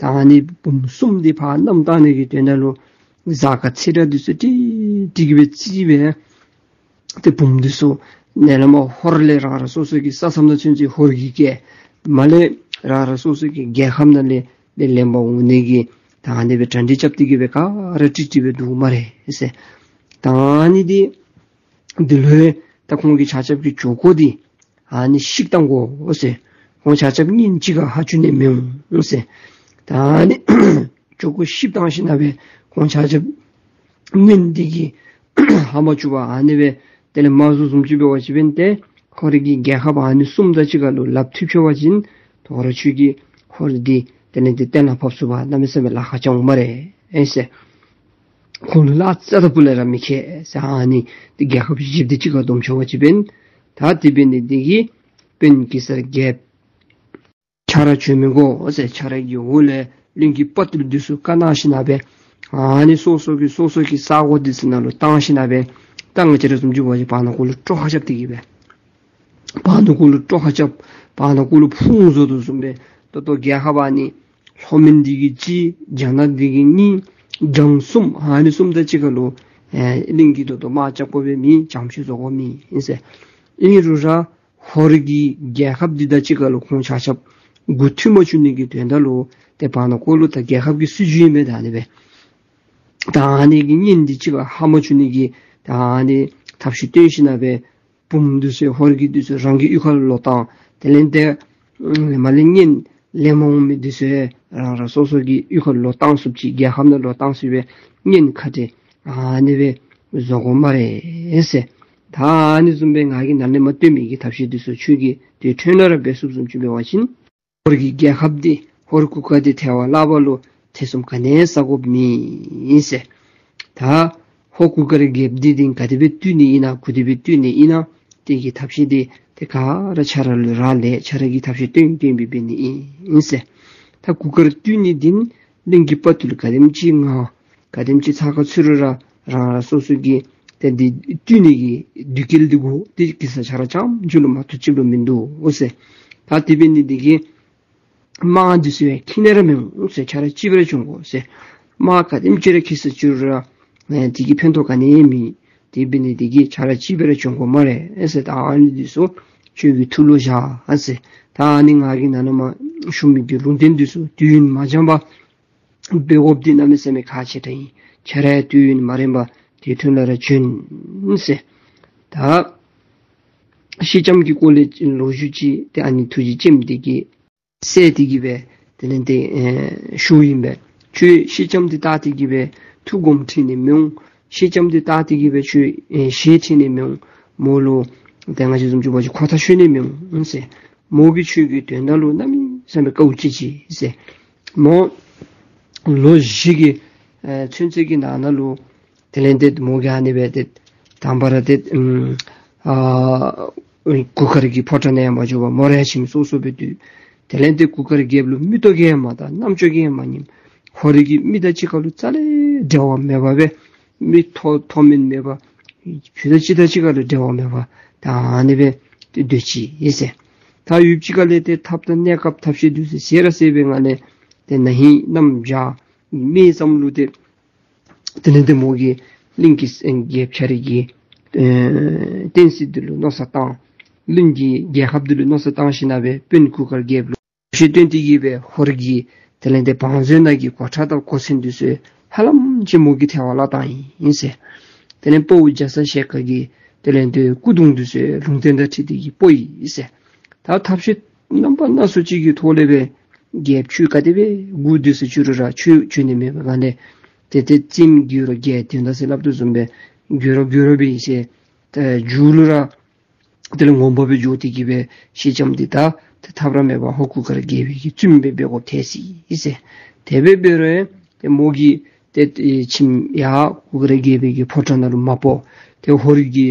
ད་ཨ་ནི་བུམོ་གསུམ་འདི་ཕར་བསྣམས་བཏང་ནི་གི་དོན་དག་ལུ་གཟའ་སྐར་ཚེས་གྲངས་འདི་ཚུ་ཏིག་ཏིག་སྦེ་བརྩིས་སྦེ་ཏེ་བུམོ་འདི་ཚུ་ནཱ་ལས་མར་ཧོར་ལས་རང་རང་སོ་སོ་གི་ས་མཚམས་ནང་ཚུན་ཚོད་ཧོར་གྱིས་བཀལ། མར་ལས་རང་རང་སོ་སོ་གི་རྒྱལ་ཁབ་ནང་ལས་ལེན་པར་འོང་ནི་གི་ད་ཨ་ནི་སྦེ་གྲ་སྒྲིག་རྐྱབ་སྟེ་གི་སྦེ་ག་ར་ཀྲིག་ཀྲི་སྦེ་འདུག་སྨ་རེ་ཟེར། ད་ཨ་ནི་འདི་འདི་ལུ་ད་ཁོང་གི་ཆ་ཁྱབ་ཀྱི་གྲོགས་པོ་འདི་ཨ་ནི་བཤིག་བཏང་དགོ་ཟེར། ཁོང་ཆ་ཁྱབ་གཉེན་གཅིག་ཁར་ཧ་གྱུར་ནི་མི་འོང་ཟེར། ད་ཨ་ནི་གྲོགས་པོ་བཤིག་བཏང་ཞིནམ་ལས་ཁོང་ཆ་ཁྱབ་གཉེན་འདི་གིས་ཧ་མ་གྱུར་པར་ཨ་ནི་སྦེ་དེ་ལས་མ་བཟོ་བཟུམ་ཅིག་འབད་བ་ཅིན་ཏེ་ཧོར་གྱི་རྒྱལ་ཁབ་ཨ་ནི་གསུམ་དང་གཅིག་ཁར་ལུ་ལགཔ་མཐུད་འཕྱད་པ་ཅིན་དོ་རུང་ཁྱོད་ཀྱིས་ཧོར་འདི་དེ་ལས་ཏེ་གཏན་ལ་ཕབ་ཚུགས་པར་གནམ་མེད་ས་མེད་ལཱ་ཁག་ཅིག་འོང་སྨ་རེ་ཟེར། ཁོང་ལུ་ལཱ་རྩ་དང་སྤུ་ལས་ར་མི་ཁེལ་ཟེར། ཨ་ནི་ཏེ་རྒྱལ་ཁབ་བཞི་འདི་གཅིག་ཁར་བསྡོམས་འཕྱད་པ་ཅིན་ད་དེ་འབད་ནི་འདི་གིས་དཔོན་གེ་སར་རྒྱལཔོ་ཁྱོད་ར་བྱོན་མི་དགོ་ཟེར། ཁྱོད་ར་གི་འོག་ལས་གླིང་གི་དཔའ་རྟུལ་འདི་ཚུ་བཀའ་གནང་ཞིནམ་ལས་ཨ་ནི་སོ་སོ་གི་སོ་སོ་གི་ས་གོ་འདི་ཚུ་ནང་ལུ་བཏང་ཞིནམ་ལས་ད་ང་བཅས་ར་བཟུམ་ཅིག་འབད་བ་ཅིན་བར་ན་གུ་ལུ་སྤྲོ་ཁ་རྐྱབ་སྟེ་གི་སྦེ་བར་ན་གུ་ལུ་སྤྲོ་ཁ་རྐྱབ། བར་ན་གུ་ལུ་ཕུང་བཟོ་དོ་བཟུམ་སྦེ་ད་ལྟོ་རྒྱལ་ཁབ་ཨ་ནི་ལྷོ་མོན་འདི་གིས་གཅིག་རྒྱ་ནག་འདི་གིས་གཉིས་འཇང་གསུམ་ཨ་ནི་གསུམ་དང་གཅིག་ཁར་ལུ་ཨེ་གླིང་གིས་ད་ལྟོ་དམག་རྐྱབ་དགོ་པའི་མེད། བྱང་ཆུབ་བཟོ་དགོ་མེད་ཨིན་ཟེར། ཨིན་རུང་ར་ཧོར་གྱི་རྒྱལ་ཁབ་འདི་དང་གཅིག་ཁར་ལུ་ཁོང་ཆ་ཁྱབ་མགུ་མཐུད་མ་བཅུག་ནི་གི་དོན་དག་ལུ་ཏེ་བར་ན་གུ་ལུ་ད་རྒྱལ་ཁབ་ཀྱི་སྲིད་བྱུས་ཨིན་པས། ད་ཨ་ནི་སྦེ་ད་ཨ་ནི་གི་གཉེན་འདི་གཅིག་ཁར་ཧ་མ་བཅུག་ནི་གི་ད་ཨ་ནི་ཐབས་ཤེས་བཏོན་ཞིནམ་ལས་བུམོ་འདི་ཚུ་ཧོར་གྱི་འདི་ཚུ་རང་གི་གཡུས་ཁར་ལོག་བཏང་། དེ་ལས་ཏེ་མར་ལས་གཉེན་ལེན་པར་འོང་མི་འདི་ཚུ་རང་རང་སོ་སོ་གི་གཡུས་ཁར་ལོག་བཏང་ཚུགསཔ་ཅིག་རྒྱལ་ཁབ་ནང་ལོག་བཏང་ཚུགས་པའི་གཉེན་ཁ་བྲལ་ཨ་ནི་སྦེ་བཟོ་དགོ་སྨ་རེ་ཟེར། ད་ཨ་ནི་བཟུམ་སྦེ་ང་གིས་ནཱ་ལས་མར་སྟོན་མི་གི་ཐབས་ཤེས་འདི་ཚུ་ཁྱོད་ཀྱིས་དེ་འཕྲོ་ནང་ར་འབད་ཚུགསཔ་བཟུམ་ཅིག་འབད་བ་ཅིན་ཧོར་གྱི་རྒྱལ་ཁབ་འདི་ཧོར་གུར་དཀར་འདི་ཐལ་བར་བརླག་པ་ལུ་ཐེ་ཚོམ་ག་ནི་ཡང་ཟ་དགོཔ་མེད་ཟེར། ད་ཧོར་གུར་དཀར་རྒྱལཔོ་འདི་འདི་ག་དེ་སྦེ་བཏུལ་ནི་ཨིན་ན་ག་དེ་སྦེ་བཏུལ་ནི་ཨིན་ན་དེ་གི་ཐབས་ཤེས་འདི་ཏེ་ག་ར་ཁྱོད་ར་ལུ་རག་ལས། ཁྱོད་ར་གིས་ཐབས་ཤེས་བཏོན་བཏོན་སྦེ་འབད་ནི་ཨིན་ཟེར། ད་གུར་དཀར་བཏུལ་ནི་འདི་གླིང་གི་དཔའ་རྟུལ་ག་དེམ་ཅིག་མང་ག་དེམ་ཅིག་ཚ་ཁ་ཚུད་རུང་ར་རང་རང་སོ་སོ་གི་ཏེ་འདི་བཏུལ་ནི་གི་དུས་སྐལ་འདི་དགོ། དེ་གེ་སར་ཁྱོད་ར་རྐྱངམ་ཅིག་ལུ་མ་གཏོགས་ཅིག་ལུ་མིན་འདུག་ཟེར། ད་དེ་འབད་ནི་འདི་གིས་དམག་འདི་ཚུ་ཡང་ཁྱིད་ནི་ར་མི་འོང་ཟེར། ཁྱོད་ར་གཅིག་སྦེ་ར་བྱོན་དགོ་ཟེར། དམག་ག་དེམ་ཅིག་ར་ཁྱིད་སོང་ཅི་རུང་ར་ཨེ་དེ་གིས་ཕན་ཐོགས་ག་ནི་ཡང་མེད། དེ་འབད་ནི་འདི་གིས་ཁྱོད་ར་གཅིག་སྦེ་ར་བྱོན་དགོ་སྨ་རེ་ཟེར། ད་ཨ་ནི་འདི་ཚུ་ཁྱོད་ཀྱི་ཐུགས་ལུ་བཞག་ཟེར། ད་ཨ་ནི་ང་གིས་ནཱ་ལས་མར་ཞུ་མི་གི་ལུང་བསྟན་འདི་ཚུ་དུས་ཡུན་མ་འགྱངས་པར་འབད་དགོཔ་འདི་གནམ་མེད་ས་མེད་ཁག་ཆེ་དྲགས་ཨིན། ཁྱོད་ར་ཡང་དུས་ཡུན་མ་རིངམ་དེ་འཕྲོ་ལས་ར་བྱོན་ཟེར། ད་ཤེས་ལྕམ་གྱི་སྐོར་ལས་ལོ་རྒྱུས་ཅིག་ཏེ་ཨ་ནི་ཐུགས་རྗེ་ཅན་འདི་གིས་ བསད་དེ་གི་སྦེ་དེ་ལས་ཏེ་ཨེ་ཞུཝ་ཨིན་པས། ཁྱོད་ཤེལ་ལྕམ་འདི་བཏགས་ཏེ་གི་སྦེ་ཐུགས་དགོངས་ཁྲེལ་ནི་མི་འོང་། ཤེལ་ལྕམ་འདི་བཏགས་ཏེ་གི་སྦེ་ཁྱོད་ཨེ་ཞལ་ཁྲེལ་ནི་མི་འོང་། མོ་ལུ་ཏེ་ང་བཅས་བཟུམ་ཅིག་འབད་བ་ཅིན་ཁོ་ཐག་ཆོད་ནི་མི་འོང་ཟེར། མོ་གིས་ཁྱོད་ཀྱི་དོན་དག་ལུ་གནམ་མེད་ས་མེད་དཀའཝ་སྤྱད་ཅི་ཟེར། མོ་ལོ་བཞི་གི་ཨེ་ཚུན་ཚོད་ཀྱི་ནང་ན་ལུ་དེ་ལས་ཏེ་མོ་གིས་ཨ་ནི་སྦེ་ཏེ་དང་པ་ར་ཏེ་ཨམ་ཨ་གུར་དཀར་གྱི་ཕོ་བྲང་ནང་ཡང་མ་འགྱོ་བར་མོ་ར་ཡང་ཁྱིམ་སོ་སོ་སྦེ་སྡོད། དེ་ལས་ཏེ་གུར་དཀར་རྒྱལཔོ་ལུ་མིག་ཏོ་གིས་ཡང་མ་བལྟ། རྣམ་ཅོ་གིས་ཡང་མ་ཉནམ། ཧོར་གྱི་མི་དང་གཅིག་ཁར་ལུ་རྩ་ལས་འབྲེལ་བ་མེད་པར་སྦེ་མི་མཐོ་མཐོ་དམན་མེད་པར་ཕྱུག་དང་སྤྱིན་དང་གཅིག་ཁར་ལུ་འབྲེལ་བ་མེད་པར་ད་ཨ་ནི་སྦེ་ཏེ་སྡོད་ཅི་ཨིན་ཟེར། ད་ཡུདཔ་ཅིག་ཁ་ལས་ཏེ་ཐབས་དང་གནས་སྐབས་ཐབས་ཤེས་འདི་ཚུ་ཟད་ར་ཟད་པའི་ངང་ལས་ཏེ་ན་ཧིང་གནམ་བྱཱར་མེ་ཙམ་ལུ་ཏེ་དེ་ལས་ཏེ་མོ་གིས་གླིང་གི་ཨེ་རྒྱལཔོ་ཁྱོད་རའི་གི་ཨེ་བསྟན་སྲིད་འདི་ལུ་མནོ་བསམ་བཏང་། གླིང་གི་རྒྱལ་ཁབ་འདི་ལུ་མནོ་བསམ་བཏང་ཞིནམ་ལས་དཔོན་གུར་དཀར་རྒྱལཔོ་ལུ་ཞལ་བསྟན་ཏེ་གི་སྦེ་ཧོར་གྱི་དེ་ལས་ཏེ་བང་མཛོད་ནང་གི་གོ་ཁྲབ་དང་གོ་མཚོན་འདི་ཚུ་ཧ་ལམ་ཅིག་མོ་གིས་ཐལ་བར་བརླག་བཏང་ཡི་ཟེར། དེ་ལས་དཔའ་བོ་རྒྱ་ཚ་ཞལ་དཀར་གྱི་དེ་ལས་ཏེ་སྐུ་གདུང་འདི་ཚུ་ལུང་བསྟན་དང་འཁྲིལ་ཏེ་གི་སྤོ་ཡི་ཟེར། ད་ཐབས་ཤེས་རྣམ་པ་སྣ་ཚོགས་ཅིག་གི་ཐོག་ལས་སྦེ་རྒྱལཔོ་ཁྱོད་ག་དེ་སྦེ་སྒུག་སྡོད་ས་ཅིག་རུང་ར་ཁྱོད་བྱོན་ནི་མེད་པའི་སྒང་ལས་ཏེ་ཏེ་རྩེདམོ་རྒྱུག་རུང་རྒྱལཔོ་དོན་དག་ཟེར་སླབ་དོ་བཟུམ་སྦེ་རྒྱུག་རུང་རྒྱུག་རུང་སྦེ་ཨིན་ཟེར། ཏེ་མཇུག་ལུ་ར་དེ་ལས་ངོ་མ་སྦེ་འགྱོ་སྟེ་གི་སྦེ་ཤེལ་ལྕམ་འདི་ད་ཏེ་ཐབས་ར་མེད་པར་ཧོར་གུར་དཀར་རྒྱལ་པོའི་གི་བཙུནམོ་སྦེ་འབད་དགོཔ་ཐལ་ཅི་ཟེར། དེ་སྦེ་འབད་རུང་ཏེ་མོ་གིས་ཏེ་ཨེ་ཁྱིམ་ཡར་གུར་དཀར་རྒྱལ་པོའི་གི་ཕོ་བྲང་ནང་ལུ་མ་སྤོ། ཏེ་ཧོར་གྱི་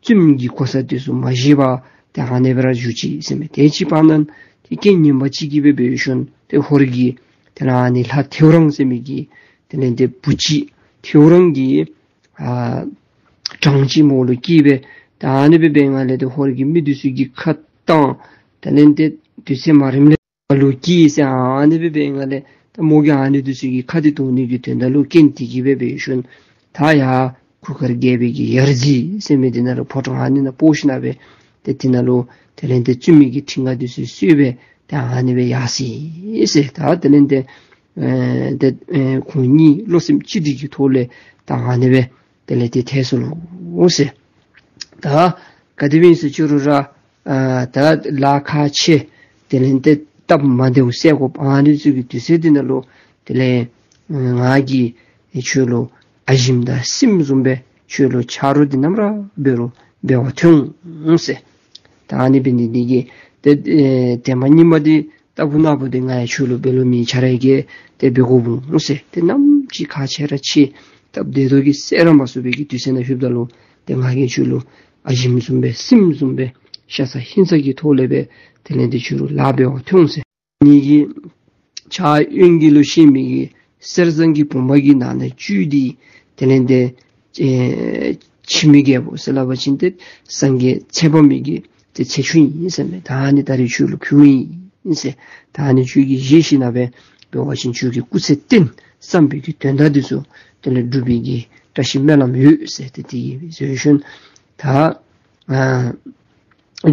བཙུནམོ་གི་གོ་ས་འདི་ཚུ་མ་བཞེས་པར་ཏེ་ཨ་ནི་སྦེ་ར་བཞུགས་ཅི་ཟེར་མས། དེ་ཅིག་བར་ན་ཏེ་རྐྱེན་ངན་པ་ཅིག་གིས་སྦེ་འབད་ཞིནམ་ཏེ་ཧོར་གྱི་དེ་ལས་ཨ་ནི་ལྷ་ཐེའུ་རང་ཟེར་མི་གི་དེ་ལས་ཏེ་བུ་ཅིག་ཐེའུ་རང་གི་ཨ་གྲངས་ཅིག་མོ་ལུ་སྐྱེས་སྦེ་ད་ཨ་ནི་སྦེ་འབད་བའི་ངང་ལས་ཏེ་ཧོར་གྱི་མི་འདི་ཚུ་གིས་ཁ་བཏང་། དེ་ལས་ཏེ་དུས་ཚོད་མ་རནམ་ལས་ལུ་སྐྱེས་ཟེར་ཨ་ནི་སྦེ་འབད་བའི་ངང་ལས་ད་མོ་གིས་ཨ་ནི་འདི་ཚུ་གི་ཁ་འདི་བཏོག་ནི་གི་དོན་དག་ལུ་རྐྱེན་འདི་གིས་སྦེ་འབད་ཞིནམ་ད་ཡར་གུར་དཀར་རྒྱལ་པོའི་གི་ཡར་རྩེ་ཟེར་མི་འདི་ནང་ལུ་ཕོ་བྲང་ཨ་ནི་ནང་སྤོ་ཞིནམ་ལས་ཏེ་དེ་ནང་ལུ་དེ་ལས་ཏེ་བཙུནམོ་གི་ཁྲི་མངའ་འདི་ཚུ་གསོལ་སྦེ་ཏེ་ཨ་ནི་སྦེ་ཡར་སོ་ཡི་ཟེར། ད་དེ་ལས་ཏེ་ཨེ་ཏེ་ཨེ་ཁོང་གཉིས་བློ་སེམས་གཅིག་སྒྲིལ་གྱི་ཐོག་ལས་ད་ཨ་ནི་སྦེ་དེ་ལས་ཏེ་ཐལ་སོ་ལོ་ཟེར། ད་ག་དེ་སྦེ་ཨིན་ས་ཅིག་རུང་ར་ཨ་ད་ལཱ་ཁག་ཆེ་དེ་ལས་ཏེ་སྟབས་མ་བདེཝ་སེལ་དགོཔ་ཨ་ནི་ཚུ་གི་དུས་ཚོད་འདི་ནང་ལུ་དེ་ལས་ང་གིས་ཁྱོད་ལུ་ཨ་ཞེམོ་དང་སྲསམོ་བཟུམ་སྦེ་ཁྱོད་ལུ་ཆ་རོགས་འདི་ནམ་ར་འབད་རུང་འབད་བར་འཐོན་འོང་ཟེར། ད་ཨ་ནི་འབད་ནི་འདི་གིས་ཏེ་ཨེ་ཏེ་མ་ཉིནམ་འདི་ལྟ་བུ་ན་བུ་འདི་ང་ཡང་ཁྱོད་ལུ་འབད་ལོང་མེད། ཁྱོད་ར་གིས་ཏེ་འབད་དགོཔ་འོང་ཟེར། ཏེ་ནམ་ཅིག་ཁག་ཆེ་ར་ཆེ་སྟབས་བདེ་ཏོག་གིས་སེལ་ར་མ་ཚུགས་པའི་གི་དུས་ཚོད་ནང་ལྷོདཔ་ད་ལུ་ཏེ་ང་གིས་ཁྱོད་ལུ་ཨ་ཞེམོ་བཟུམ་སྦེ་སྲསམོ་བཟུམ་སྦེ་ཤ་ཚ་ཧིང་ཚ་གི་ཐོག་ལས་སྦེ་དེ་ལས་ཏེ་ཁྱོད་ལུ་ལཱ་འབད་བར་འཐོན་ཟེར། ངེ་གི་ཕྱག་གཡོན་གྱི་ལུ་བཞེས་མི་གི་གསེར་ཟངས་ཀྱི་བུམ་པ་གི་ནང་ན་བཅུད་འདི་དེ་ལས་ཏེ་ཨེ་འཆི་མེད་རྒྱལ་པོ་ཟེར་སླབ་པ་ཅིན་ཏེ་སངས་རྒྱས་ཚེ་དཔག་མེད་ཀྱི་ཏེ་ཚེ་ཆུ་ཨིན་ཟེར་མས། ད་ཨ་ནི་ད་རིས་ཁྱོད་ལུ་ཕུལཝ་ཨིན་ཟེར། ད་ཨ་ནི་ཁྱོད་ཀྱིས་བཞེས་ཞིནམ་ལས་འབད་བ་ཅིན་ཁྱོད་ཀྱི་སྐུ་ཚེ་བརྟན་བསམ་པའི་གི་དོན་དག་འདི་ཚུ་དེ་ལས་འགྲུབ་པའི་གི་བཀྲ་ཤིས་སྨོན་ལམ་ཡོད་ཟེར། ཏེ་དེ་གིས་ཟེར་ཞིནམ་ད་ཨ་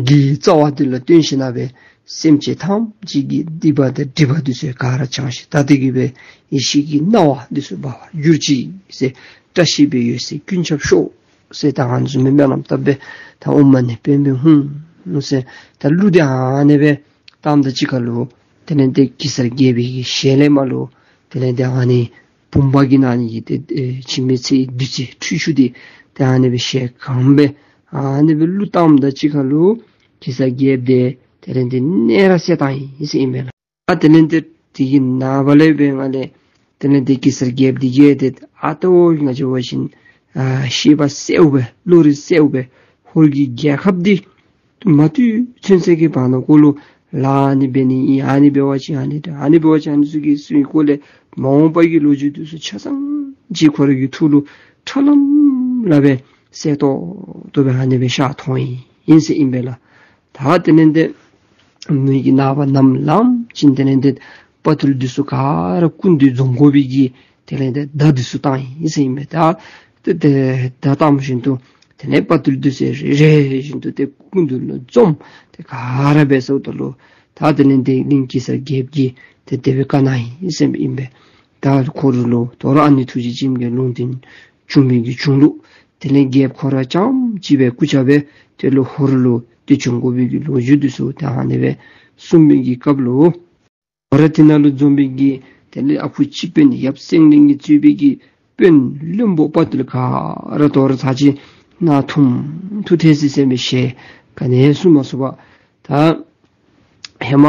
གི་རྩ་བ་འདི་ལུ་བརྟེན་ཞིནམ་ལས་སེམས་ཅན་ཐམས་ཅད་ཀྱི་སྡིག་པ་དང་སྒྲིབ་པ་འདི་ཚུ་ག་ར་བྱང་ཞིནམ་ད་དེ་གིས་སྦེ་ཡེ་ཤེས་ཀྱི་སྣང་བ་འདི་ཚུ་འབར་བར་གྱུར་ཅིག་ཟེར། བཀྲ་ཤིས་པའི་འོད་ཟེར་ཀུན་ཁྱབ་ཤོག་ཟེར། ད་ཨ་ནི་བཟུམ་མའི་སྨོན་ལམ་བཏབ་སྦེ་ད་ཨོཾ་མ་ཎི་པདྨེ་ཧཱུྃ་ཟེར། ད་གླུ་འདི་ཨ་ནི་སྦེ་བཏངམ་ད་གཅིག་ཁར་ལུ་དེ་ལས་ཏེ་གེ་སར་རྒྱལ་པོའི་གི་ཞལ་ལས་མར་ལུ་དེ་ལས་ཏེ་ཨ་ནི་བུམ་པ་གི་ནང་ནི་གི་ཏེ་ཨེ་འཆི་མེད་ཚེའི་བདུད་རྩི་འཁྲུད་ཆུ་འདི་ཏེ་ཨ་ནི་སྦེ་ཞལ་གང་སྦེ་ཨ་ནི་སྦེ་གླུ་བཏངམ་ད་གཅིག་ཁར་ལུ་གེ་སར་རྒྱལཔོ་འདི་དེ་ལས་ཏེ་མནལ་ར་སད་བཏང་ཡི་ཟེར་ཨིན་པས་ལགས། ཨ་དེ་ལས་ཏེ་དེ་གི་ནངས་པ་ལས་འབད་ང་ལས་དེ་ལས་ཏེ་གེ་སར་རྒྱལཔོ་འདི་གིས་ཏེ་ཨ་ཏོ་ང་བཅས་འབད་བ་ཅིན་ཨ་ཤེས་པ་གསལཝ་སྦེ་བློ་རིག་གསལཝ་སྦེ་ཧོར་གྱི་རྒྱལ་ཁབ་འདི་མ་བཏུལ་ཚུན་ཚོད་ཀྱི་བར་ན་ཀོ་ལུ་ལཱ་ཨ་ནི་འབད་ནི་ཨིན། ཨ་ནི་འབད་བ་ཅིན་ཨ་ནི་ཏེ་ཨ་ནི་འབད་བ་ཅིན་ཨ་ནི་ཚུ་གི་ཚུ་གི་སྐོར་ལས་མ་འོངས་པ་གི་ལོ་རྒྱུས་འདི་ཚུ་ཆ་ཚང་ཅིག་ཁོ་རའི་གི་ཐུགས་ལུ་ཁྲ་ལམ་ལམ་སྦེ་གསལ་ཏོག་ཏོ་སྦེ་ཨ་ནི་སྦེ་ཤར་ཐོན་ཡི་ཨིན་ཟེར་ཨིན་པས་ལགས། ད་དེ་ལས་ཏེ་ངེ་གི་ནངས་པ་ནམ་ལངམ་ཅིག་དེ་ལས་ཏེ་དཔའ་ཐུལ་འདི་ཚུ་ག་ར་སྐུ་མདུན་འཛོམས་དགོ་པའི་གི་དེ་ལས་ཏེ་བརྡ་འདི་ཚུ་བཏང་ཡི་ཟེར་ཨིན་པས། ད་ཏེ་ཏེ་བརྡ་བཏངམ་བཞིན་དུ་དེ་ལས་དཔའ་ཐུལ་འདི་ཚུ་རེ་རེ་བཞིན་དུ་ཏེ་སྐུ་མདུན་ལུ་འཛོམས། ཏེ་ག་ར་འབད་ཚརཝ་ད་ལུ་ད་དེ་ལས་ཏེ་གླིང་གེ་སར་རྒྱལཔོ་གིས་ཏེ་དེ་སྦེ་བཀའ་གནང་ཡི་ཟེར་ཨིན་པས། ད་ཁོ་ར་ལུ་དོ་རུང་ཨ་ནི་ཐུགས་རྗེ་ཅན་གྱི་ལུང་བསྟན་བྱུང་མི་གི་བྱུང་ལུགས་དེ་ལས་རྒྱལཔོ་ཁོ་ར་རྐྱངམ་གཅིག་སྦེ་སྐུ་ཕྱྭ་སྦེ་དེ་ལུ་ཧོར་ལུ་ཏེ་བྱོན་དགོ་པའི་གི་ལོ་རྒྱུས་འདི་ཚུ་ད་ཨ་ནི་སྦེ་གསུངས་པའི་གི་སྐབས་ལུ་ ཧོར་དེ་ནང་ལུ་འཛོམས་པའི་གི་དེ་ལས་ཨ་ཁུ་སྤྱི་དཔོན་ཡབ་སེང་བློན་གྱིས་གཙོས་པའི་གི་དཔོན་བློན་པོ་དཔའ་རྟུལ་ག་ར་དོ་རུང་ཚར་གཅིག་ནང་འཐུམ་འཐུམ་ཐལ་སི་ཟེར་མི་ཤེས། ག་ནི་གསུང་མ་ཚུགས་པར་ད་ཧེ་མ་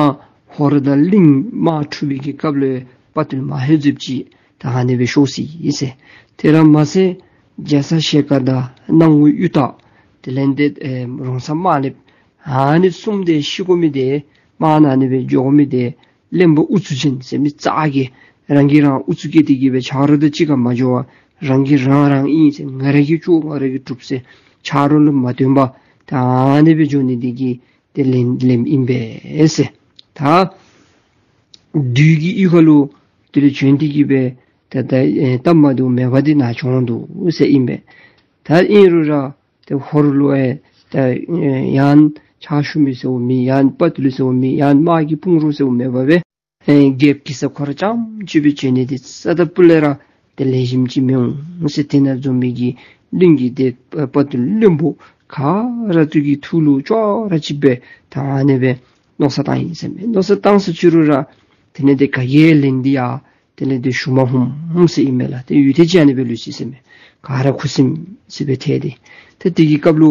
ཧོར་དང་གླིང་དམག་འཁྲུག་པའི་གི་སྐབས་ལུ་དཔའ་རྟུལ་མ་ཧེ་ཛིབ་ཅིག་ད་ཨ་ནི་སྦེ་ཤོར་སི་ཟེར། དེ་ར་མ་ཚད་རྒྱ་ཚ་ཞལ་དཀར་དང་སྣང་ངུ་གཡུ་སྟག་དེ་ལས་འདི་ཨེ་རོང་ཚ་དམར་ལེབ་ཨ་ནི་གསུམ་དེ་ཤི་དགོ་མི་དེ་དམག་ནང་ཨ་ནི་སྦེ་འགྱོ་དགོ་མི་དེ་བློན་པོ་ཨུ་ཚུགས་ཅན་ཟེར་མི་ཙག་གིས་རང་གིས་རང་ཨུ་ཚུགས་བསྐྱེད་དེ་གི་སྦེ་ཆ་རོགས་དང་གཅིག་ཁར་མ་འགྱོ་བར་རང་གིས་རང་རང་ཨིན་ཟེར་ང་ར་གིས་ལྕོགས་ང་ར་གིས་གྲུབ་ཟེར་ཆ་རོགས་ལུ་མ་བརྟེན་པར་ད་ཨ་ནི་སྦེ་འགྱོ་ནི་དེ་གིས་དེ་ལེན་ལེནམ་ཨིན་པས་ཟེར། ད་བདུད་ཀྱི་གཡུས་ཁ་ལུ་དེ་ལས་བྱོན་ཏེ་གི་སྦེ་ད་ད་ཨེ་སྟབས་མ་བདེཝ་མེད་པ་དེ་ནཱ་བྱུང་འདུག་ཟེར་ཨིན་པས། ད་ཨིན་རུང་ར་ཏེ་ཧོར་ལུ་ཨེ་ད་ཨེ་ཡང་ཕྱག་ཞུ་མི་ཟེརཝ་མེད། ཡང་དཔའ་རྟུལ་ཟེརཝ་མེད། ཡང་དམག་གི་དཔུང་རོགས་ཟེརཝ་མེད་པར་སྦེ་ཨེ་རྒྱལཔོ་གེ་སར་ཁོ་ར་རྐྱངམ་ཅིག་སྦེ་བྱོན་ནི་དེ་རྩ་དང་སྤུ་ལས་ར་ཏེ་ལེགས་ཤོམ་ཅིག་མི་འོང་ཟེར། དེ་ནང་འཛོམས་མི་གི་གླིང་གི་ཏེ་དཔའ་རྟུལ་བློན་པོ་ག་ར་ཏེ་གི་ཐུགས་ལུ་ཅོག་ར་གཅིག་སྦེ་ད་ཨ་ནི་སྦེ་མནོ་བསམ་བཏང་ཡི་ཟེར་མས། མནོ་བསམ་བཏང་ས་ཅི་རུང་ར་དེ་ལས་ཏེ་ག་གིས་ལན་འདི་ཡང་དེ་ལས་ཏེ་ཞུ་མ་ནུམ་ཟེར་ཨིན་མས་ལགས། ཏེ་ཡུལ་དེ་ཅིག་ཨ་ནི་སྦེ་ལུས་ཅི་ཟེར་མས། ག་ར་ཁུ་སིམ་སི་སྦེ་ཐལ་ཏེ། ཏེ་དེ་གི་སྐབས་ལུ་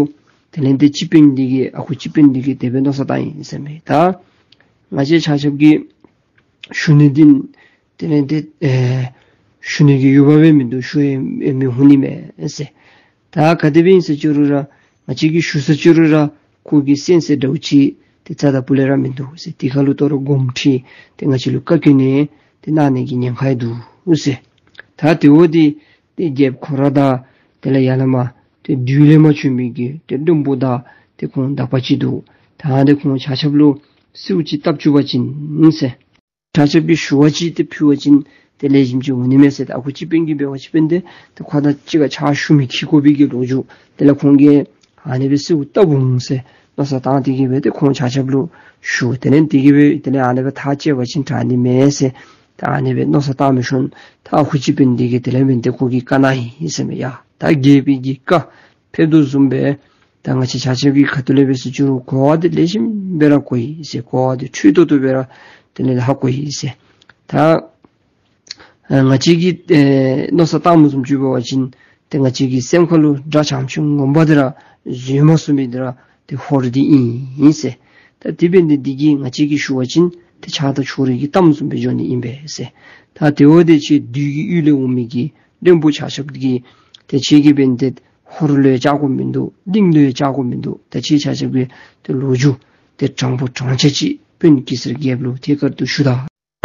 དེ་ལས་ཏེ་སྤྱི་དཔོན་འདི་གིས་ཨ་ཁུ་སྤྱི་དཔོན་འདི་གིས་དེ་སྦེ་མནོ་བསམ་བཏང་ཡི་ཟེར་མས། ད་ང་བཅས་ཆ་ཁྱབ་ཀྱིས་ཞུ་ནི་འདི་དེ་ལས་ཏེ་ཨེ་ཞུ་ནི་གི་ཡུལ་བབ་སྦེ་མིན་འདུག། ཞུ་ཡང་མི་འོང་ནི་མས་ཟེར། ད་ག་དེ་སྦེ་ཨིན་ས་ཅི་རུང་ར་ང་བཅས་ཀྱིས་ཞུ་ས་ཅི་རུང་ར་ཁོ་གི་སེམས་སི་འདྲཝ་ཅིག་ཏེ་རྩ་དང་སྤུ་ལས་ར་མིན་འདུག་ཟེར། དེ་ཁ་ལུ་དོ་རུང་དགོངསམ་ཁྲེལ་ཏེ་ང་བཅས་ལུ་བཀའ་བཀྱོན་ནི་ཏེ་གནང་ནི་གི་ཉེན་ཁ་ཡང་འདུག་ཟེར། ད་དེ་འོ་དེ་ཏེ་རྒྱལཔོ་ཁོ་ར་དང་དེ་ལས་ཡར་ལས་མར་ཏེ་བདུད་ལས་མར་བྱོན་མི་གི་ཏེ་བློན་པོ་དང་ཏེ་ཁོང་དག་པ་ཅིག་འདུག། ད་ཏེ་ཁོང་ཆ་ཁྱབ་ལུ་གསོལཝ་ཅིག་བཏབ་བཅུག་པ་ཅིན་ཟེར། ཆ་ཁྱབ་ཀྱིས་ཞུ་བ་ཅིག་ཏེ་ཕུལ་བ་ཅིན་ཏེ་ལེགས་ཤོམ་ཅིག་འོང་ནི་མས་ཟེར། ད་ཨ་ཁུ་སྤྱི་དཔོན་གྱིས་འབད་བ་ཅིན་དཔོན་འདི་ཏེ་ཁོ་དང་གཅིག་ཁར་ཕྱག་ཞུ་མི་འཁྱིད་དགོ་པའི་གི་ལོ་རྒྱུས་དེ་ལས་ཁོང་གིས་ཨ་ནི་སྦེ་གསོལཝ་བཏབ་འོང་ཟེར་མནོ་བསམ་བཏང་སྟེ་གི་སྦེ་ཏེ་ཁོང་ཆ་ཁྱབ་ལུ་ཞུ། དེ་ལས་དེ་གི་སྦེ་དེ་ལས་ཨ་ནི་སྦེ་ཐག་བཅད་པ་ཅིན་དྲག་ནི་མས་ཟེར། ད་ཨ་ནི་སྦེ་མནོ་བསམ་བཏང་མི་ཤུལ་ད་ཨ་ཁུ་སྤྱི་དཔོན་འདི་གིས་དེ་ལས་མེན་ཏེ་ཁོ་གིས་བཀའ་གནང་ཡི་ཟེར་མས། ཡ་ད་རྒྱལ་པོའི་གི་བཀའ་ཕེབས་དོ་བཟུམ་སྦེ་ད་ང་བཅས་ཆ་ཁྱབ་ཀྱི་ཁ་ཐུག་ལས་འབད་ས་ཅི་རུང་གོ་བ་འདི་ལེགས་ཤོམ་སྦེ་ར་གོ་ཡི་ཟེར། གོ་བ་འདི་འཕྲོད་ཏོག་ཏོ་སྦེ་ར་དེ་ལས་ཧ་གོ་ཡི་ཟེར། ད་ཨ་ང་བཅས་ཀྱིས་ཨེ་མནོ་བསམ་བཏང་མི་བཟུམ་ཅིག་འབད་བ་ཅིན་ཏེ་ང་བཅས་ཀྱི་སེམས་ཁ་ལུ་དགྲ་བྱམས་ཆུང་ངུ་འབའ་འདི་ར་བཟོད་མ་ཚུགས་མི་འདི་ར་ཏེ་ཧོར་འདི་ཨིན་ཟེར། ད་དེ་འབད་ནི་འདི་གིས་ང་བཅས་ཀྱིས་ཞུ་བ་ཅིན་ཏེ་ཆགས་སྡང་ཕྱོགས་རིས་ཀྱི་གཏམ་བཟུམ་སྦེ་འགྱོ་ནི་ཨིན་པས་ཟེར། ད་དེ་འོ་དེ་ཅིག་བདུད་ཀྱི་གཡུས་ལས་འོང་མི་གི་བློན་པོ་ཆ་ཁྱབ་ཀྱིས་ཏེ་ཁྱེད་ཀྱིས་འབད་ནི་འདི་ཧོར་ལུ་ཡང་བཅར་དགོཔ་མིན་འདུག། གླིང་ལུ་ཡང་བཅར་དགོཔ་མིན་འདུག། ད་ཁྱེད་ཆ་ཁྱབ་ཀྱིས་ཏེ་ལོ་རྒྱུས་ཏེ་དྲང་པོ་དྲང་བཞག་ཅིག་དཔོན་གེ་སར་རྒྱལཔོ་ལུ་ཐད་ཀར་དུ་ཞུ་ད།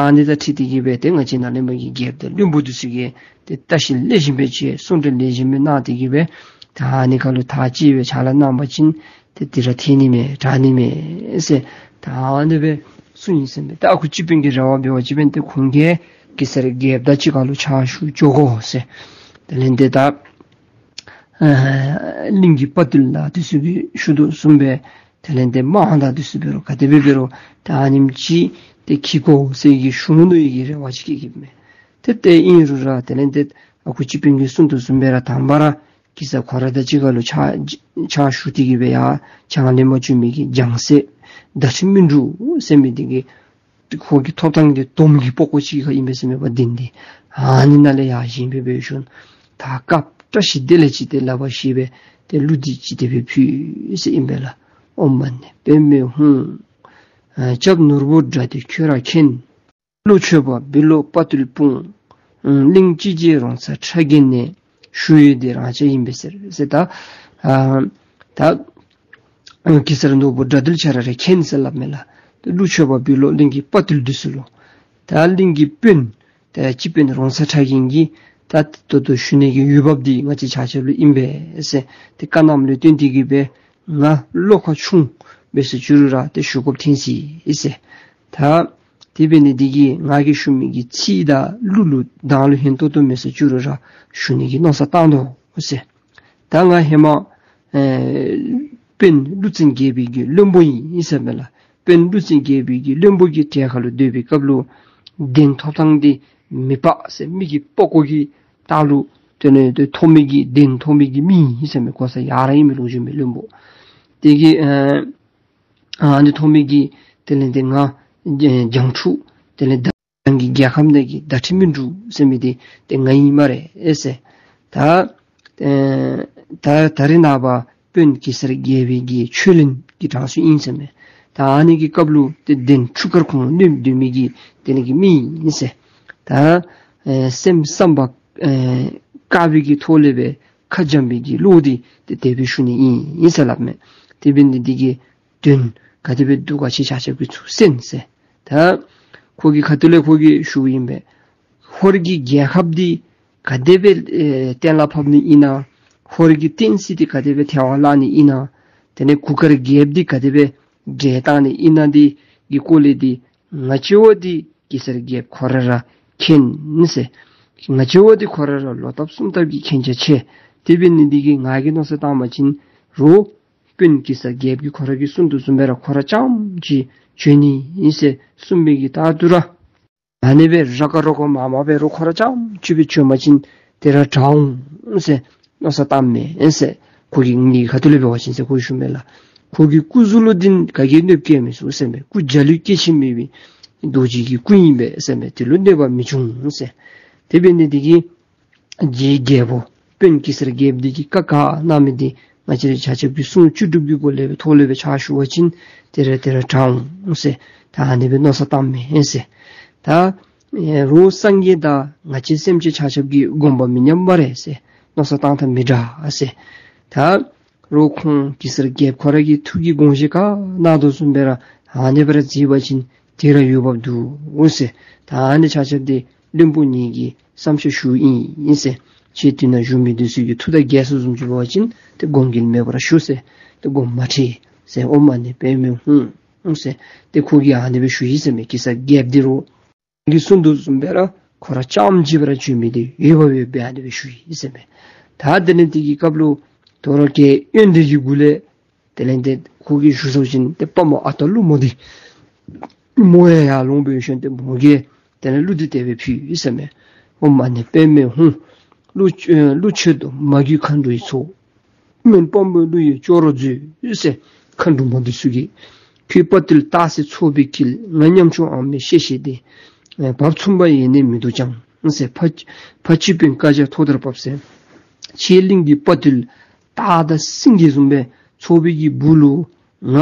ཨ་ནི་དང་འཁྲིལ་ཏེ་གི་སྦེ་ཏེ་ང་བཅས་ནཱ་ལས་མར་གྱི་རྒྱལཔོ་དང་བློན་པོ་འདི་ཚུ་གིས་ཏེ་བརྟག་ཞིབ་ལེགས་ཤོམ་སྦེ་བྱས། གསུང་གྲོས་ལེགས་ཤོམ་སྦེ་གནང་སྟེ་གི་སྦེ་ད་ཨ་ནི་ཁ་ལུ་ཐག་བཅད་སྦེ་ཕྱག་ལཱ་གནང་པ་ཅིན་ཏེ་འདི་ར་འཐད་ནི་མས་དྲག་ནི་མས་ཟེར་ད་ཨ་ནི་སྦེ་གསུངས་ཡི་ཟེར་མས། ད་ཨ་ཁུ་སྤྱི་དཔོན་གྱི་རེ་བ་འབད་བ་ཅིན་ཏེ་ཁོང་གིས་གེ་སར་རྒྱལཔོ་དང་གཅིག་ཁར་ལུ་ཕྱག་ཞུ་འགྱོ་དགོ་ཟེར། དེ་ལས་འདི་ད་ཨ་གླིང་གི་དཔའ་རྟུལ་དང་འདི་ཚུ་གིས་ཞུ་དོ་བཟུམ་སྦེ་དེ་ལས་འདི་དམག་དང་འདི་ཚུ་འབད་རུང་ག་དེ་སྦེ་འབད་རུང་ད་ཨ་ནེམ་ཅིག་ཏེ་འཁྱིད་དགོ་ཟེར་གྱི་ཞུ་ནི་ཡི་གི་རེ་བ་ཅིག་བསྐྱེད་བསྐྱེདཔ་མས། ཏེ་དེ་ཨིན་རུང་ར་དེ་ལས་འདི་ཨ་ཁུ་སྤྱི་དཔོན་གྱིས་གསུང་དོ་བཟུམ་སྦེ་ར་དང་པ་ར་གེ་སར་ཁོ་ར་དང་གཅིག་ཁར་ལུ་ཕྱག་ཕྱག་ཞུ་སྟེ་གི་སྦེ་ཡར་བྱང་ལས་མར་བྱོན་མི་གི་ལྗང་སྲས་ཟླ་ཁྲི་སྨིན་དྲུག་ཟེར་མི་འདི་གི་ཁོ་གི་ཐོབ་ཐང་འདི་དོམ་གྱི་པགས་ཀོ་ཅིག་ཁར་ཨིན་པས་ཟེར་མས་པ་གདན་འདི། ཨ་ནི་ནང་ལས་ཡར་བཞེངས་སྦེ་འབད་ཞིནམ་ད་སྐབས་བཀྲ་ཤིས་བདེ་ལེགས་ཅིག་ཏེ་ལག་པར་བཞེས་སྦེ་ཏེ་གླུ་འདི་ཅིག་དེ་སྦེ་ཕུལ་ཟེར་ཨིན་པས་ལགས། ཨོཾ་མ་ཎི་པདྨེ་ཧཱུྃ། ཨ་སྐྱབས་ནོར་བུ་དགྲ་འདུལ་ཁྱོད་ར་མཁྱེན། ཀླུ་མཆོད་པ་བཻ་ལོ་དཔའ་རྟུལ་དཔུང་། ཨ་གླིང་སྤྱི་རྗེ་རོང་ཚ་ཁྲ་རྒན་ནས། ཞུ་ཡོད་འདི་རང་ཅག་ཡིན་པས་ཟེར་ཟེར། ད་ཨ་ད་ཨ་གེ་སར་ནོར་བུ་དགྲ་འདུལ་ཁྱོད་ར་ར་མཁྱེན་ཟེར་སླབ་མས་ལགས། ད་ཀླུ་མཆོད་པ་བཻ་ལོ་གླིང་གི་དཔའ་རྟུལ་འདི་ཚུ་ལུ། ད་གླིང་གི་དཔོན་ད་སྤྱི་དཔོན་རོང་ཚ་ཁྲ་རྒན་གྱིས་ད་ད་ལྟོ་ཞུ་ནི་གི་འོས་འབབ་འདི་ང་བཅས་ཆ་ཁྱབ་ལུ་ཨིན་པས་ཟེར་ཏེ་བཀའ་གནངམ་ལུ་བརྟེན་ཏེ་གི་སྦེ་ང་བློ་ཁ་ཆུང་སྦེ་ཟེར་ཅི་རུང་ར་ཏེ་ཞུ་དགོཔ་ཐོན་ཅི་ཟེར། ད་དེ་འབད་ནི་འདི་གིས་ང་གིས་ཞུ་མི་གི་ཚིག་དང་གླུ་ལུ་གདངས་ལུ་ཧན་ཏོང་ཏོ་མེད་ཟེར་ཅི་རུང་ར་ཞུ་ནི་གི་མནོ་བསམ་བཏང་དོ་ཟེར། ད་ང་ཧེ་མ་ཨེ་དཔོན་ཀླུ་བཙན་རྒྱལ་པོའི་གི་བློན་པོ་ཨིན་ཟེར་མས་ལགས། དཔོན་ཀླུ་བཙན་རྒྱལ་པོའི་གི་བློན་པོ་གི་གྲལ་ཁར་ལུ་སྡོད་པའི་སྐབས་ལུ་གདན་ཐོབ་ཐང་འདི་མི་ལྤགས་ཟེར་མི་གི་པགས་ཀོ་གི་ལྟག་ལུ་དེ་ལས་ཏེ་ཐོབ་མི་གི་གདན་ཐོབ་མི་གི་མི་ཨིན་ཟེར་མས། གོ་ས་ཡར་ར་ཨིན་མི་ལོ་རྒྱུས་མེད་བློན་པོ། དེ་གིས་ཨ་ཨ་ནི་ཐོབ་མི་གི་དེ་ལས་ཏེ་ང་ཨེ་རྒྱང་ཕྲུག་ དེ་ལས་ད་རང་གི་རྒྱལ་ཁམས་ནང་གི་བརྡ་འཕྲིན་མིན་འདུག་ཟེར་མི་དེ་དེ་ང་ཨིན་སྨ་རེ་ཟེར། ད་ཨེ་ད་ད་རེས་ནངས་པ་དཔོན་གེ་སར་རྒྱལ་པོའི་གི་ཆོས་གླིང་གི་གྲས་སུ་ཨིན་ཟེར་མས། ད་ཨ་ནི་གི་སྐབས་ལུ་དེ་གདན་ཁྲི་ཁར་ཁོང་གནོན་སྡོད་མི་གི་དེ་ལས་གི་མི་ཨིན་ཟེར། ད་ཨེ་སེམས་བསམ་པ་ཨེ་དཀར་བའི་གི་ཐོག་ལས་སྦེ་ཁ་འཇམ་པའི་གི་བློ་འདི་དེ་དེ་སྦེ་ཞུ་ནི་ཨིན་ཨིན་ཟེར་སླབ་མས། དེ་འབད་ནི་འདི་གིས་དོན་ག་དེ་སྦེ་འདུག་ག་ཁྱེད་ཆ་ཁྱབ་ཀྱིས་ཚུར་གསན་ཟེར། ད་ཁོ་གི་ཁ་ཐུག་ལས་ཁོ་གིས་ཞུཝ་ཨིན་པས། ཧོར་གྱི་རྒྱལ་ཁབ་འདི་ག་དེ་སྦེ་ཨེ་གཏན་ལ་ཕབ་ནི་ཨིན་ན། ཧོར་གྱི་བསྟན་སྲིད་འདི་ག་དེ་སྦེ་ཐལ་བར་བརླག་ནི་ཨིན་ན། དེ་ལས་གུར་དཀར་རྒྱལཔོ་འདི་ག་དེ་སྦེ་བསྒྲལ་བཏང་ནི་ཨིན་ན་འདི་གི་སྐོར་ལས་འདི་ང་བཅས་བ་འདི་གེ་སར་རྒྱལཔོ་ཁོ་ར་ར་མཁྱེན་ཟེར། ང་བཅས་བ་འདི་ཁོ་ར་ར་ལོག་ལྟབ་གསུམ་ལྟབ་ཀྱི་མཁྱེན་རྒྱ་ཆེ། དེ་འབད་ནི་འདི་གིས་ང་གིས་མནོ་བསམ་བཏང་བ་ཅིན་རོགས་དཔོན་གེ་སར་རྒྱལཔོ་གིས་ཁོ་ར་གིས་གསུངས་དོ་བཟུམ་སྦེ་ར་ཁོ་ར་རྐྱངམ་ཅིག་བྱོན་ནི་ཨིན་ཟེར་གསུངས་པའི་གི་རྟགས་ཏེ་ར་ཨ་ནི་སྦེ་ར་ཀ་རོ་ཀ་མ་མ་སྦེ་རོགས་ཁོ་ར་རྐྱངམ་ཅིག་སྦེ་བྱོན་པ་ཅིན་དེ་ར་དྲག་འོང་ཟེར་མནོ་བསམ་བཏངམ་མས་ཟེར། ཁོ་གིས་ངེའི་ཁ་ཐུག་ལས་འབད་བ་ཅིན་ཟེར་ཁོ་གིས་ཞུཝ་མས་ལགས། ཁོ་གི་སྐུ་གཟུགས་ལུ་འདི་ག་གིས་གནོདཔ་བཀལ་མི་ཚུགས་ཟེར་མས། སྐུ་འཇའ་ལུས་སྐྱེ་འཆི་མེད་པའི་རྡོ་རྗེ་གི་སྐུ་ཨིན་པས་ཟེར་མས། དེ་ལུ་གནོད་པ་མི་འབྱུང་ཟེར། དེ་འབད་ནི་འདི་གིས་རྗེ་རྒྱལ་པོ་དཔོན་གེ་སར་རྒྱལཔོ་འདི་གིས་བཀའ་ག་གནང་མི་འདི་ང་བཅས་ར་ཆ་ཁྱབ་ཀྱིས་གསུང་བཅུད་སྒྲུབ་ཀྱི་སྒོ་ལས་སྦེ་ཐོག་ལས་སྦེ་ཕྱག་ཞུ་བ་ཅིན་དེ་ར་དེ་ར་དྲག་འོང་ཟེར། ད་ཨ་ནི་སྦེ་མནོ་བསམ་བཏངམ་མས་ཟེར། ད་ཨེ་རོགས་སངས་རྒྱས་དང་ང་བཅས་སེམས་ཅན་ཆ་ཁྱབ་ཀྱི་དགོངས་པ་མི་མཉམ་པ་རེ་ཟེར། མནོ་བསམ་བཏང་ཐངས་མི་འདྲ་ཟེར། ད་རོགས་ཁོང་གེ་སར་རྒྱལཔོ་ཁོ་ར་གིས་ཐུགས་ཀྱི་དགོངས་བཞེད་ག་གནང་དོ་བཟུམ་སྦེ་ར་ཨ་ནི་སྦེ་ར་མཛད་པ་ཅིན་དེ་ར་འོས་འབབ་འདུག་ཟེར། ད་ཨ་ནི་ཆ་ཁྱབ་འདི་བློན་པོ་ངེ་གི་བསམ་འཆར་ཞུཝ་ཨིན་ཟེར། ཁྱེད་འདི་ནང་བཞུགས་མི་འདི་ཚུ་གི་ཐུགས་དང་འགལ་སོང་བཟུམ་ཅིག་འབད་བ་ཅིན་ཏེ་དགོངས་འགལ་མེད་པར་ཞུ་ཟེར། ཏེ་དགོངསམ་མ་ཁྲེལ་ཟེར། ཨོཾ་མ་ཎི་པདྨེ་ཧཱུྃ་ཟེར། ཏེ་ཁོ་གིས་ཨ་ནི་སྦེ་ཞུ་ཡི་ཟེར་མས། གེ་སར་རྒྱལཔོ་འདི་རོགས་གིས་གསུངས་དོ་བཟུམ་སྦེ་ར་ཁོ་ར་རྐྱངམ་ཅིག་སྦེ་ར་བྱོན་མི་འདི་འོས་འབབ་ཡོདཔ་སྦེ་ཨ་ནི་སྦེ་ཞུ་ཡི་ཟེར་མས། ད་དེ་ལས་དེ་གི་སྐབས་ལུ་དོ་རུང་གི་ཡོན་ཏན་གྱི་སྒོ་ལས་དེ་ལས་ཏེ་ཁོ་གིས་ཞུ་ཚརཝ་ཅིག་ཏེ་དཔའ་མོ་ཨ་སྟག་ཀླུ་མོ་འདི་མོ་ཡང་ཡར་ལོངས་སྦེ་ཞིནམ་ཏེ་མོ་གིས་དེ་ལས་གླུ་འདི་དེ་སྦེ་ཕུལ་ཡི་ཟེར་མས། ཨོཾ་མ་ཎི་པདྨེ་ཧཱུྃ། གླུ་གླུ་མཆོད་དོ་མ་གྱུར་མཁའ་འགྲོའི་ཚོགས། སྨན་དཔའ་མོའི་གླུ་ཡིས་སྐྱོ་རོགས་མཛོད་ཟེར། མཁའ་འགྲོ་མ་འདི་ཚུ་གིས་ཁྱོད་དཔའ་བརྟུལ་སྟག་གཟིག་ཚོགས་པའི་དཀྱིལ། ང་ཉམ་ཆུང་ཨ་མའི་གཤེད་ཤེད་དེ། བབ་མཚུངས་པ་ཡེ་ནས་མི་འདུག་ཀྱང་ཟེར། ཕ་ཕ་སྤྱི་དཔོན་བཀའ་རྒྱ་མཐོ་ལྟར་བབས་ཟེར། ཁྱེད་གླིང་གི་དཔའ་བརྟུལ་སྟག་དང་སེང་གེ་བཟུམ་སྦེ་ཚོགས་པའི་གི་སྦུག་ལུ་ང་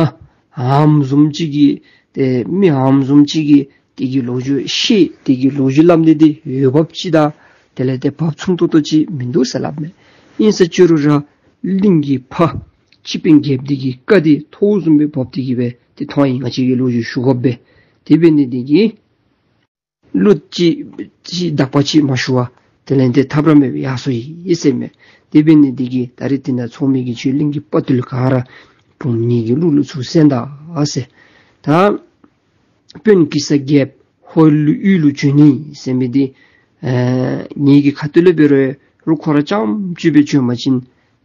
ཨམ་བཟུམ་ཅིག་གིས་ཏེ་མི་ཨམ་བཟུམ་ཅིག་གིས་དེ་གི་ལོ་རྒྱུས་ཤེས། དེ་གི་ལོ་རྒྱུས་སླབ་ནི་འདི་འོས་འབབ་ཅིག་དང་དེ་ལས་ཏེ་བབ་མཚུངས་ཏོག་ཏོ་ཅིག་མིན་འདུག་ཟེར་སླབ་མས། ཨིན་ཟེར་ཅི་རུང་ར་གླིང་གི་ཕ་སྤྱི་དཔོན་རྒྱལཔོ་འདི་གི་བཀའ་འདི་མཐོ་བཟུམ་སྦེ་བབས་ཏེ་གི་སྦེ་ཏེ་ཐོན་ཡི། ང་བཅས་ཀྱིས་ལོ་རྒྱུས་ཞུ་དགོཔ་སྦེ། དེ་འབད་ནི་འདི་གིས་གླུ་ཅིག་ཅིག་དག་པ་ཅིག་མ་ཞུ་བར་དེ་ལས་ཏེ་ཐབས་ར་མེད་པར་ཡར་སོ་ཡི་ཟེར་མས། དེ་འབད་ནི་འདི་གིས་ད་རེས་འདི་ནང་ཚོགས་མི་གི་ཁྱོད་གླིང་གི་དཔའ་བརྟུལ་ག་ར་བུམོ་ངེ་གི་གླུ་ལུ་ཚུར་གསན་ད་ཟེར། ད་དཔོན་གེ་སར་རྒྱལཔོ་ཧོར་ལུ་ཡུལ་ལུ་བྱོན་ནི་ཟེར་མི་འདི་ཨེ་ངེ་གི་ཁ་ཐུག་ལས་འབད་རུང་རོགས་ཁོ་ར་རྐྱངམ་ཅིག་སྦེ་བྱོན་པ་ཅིན་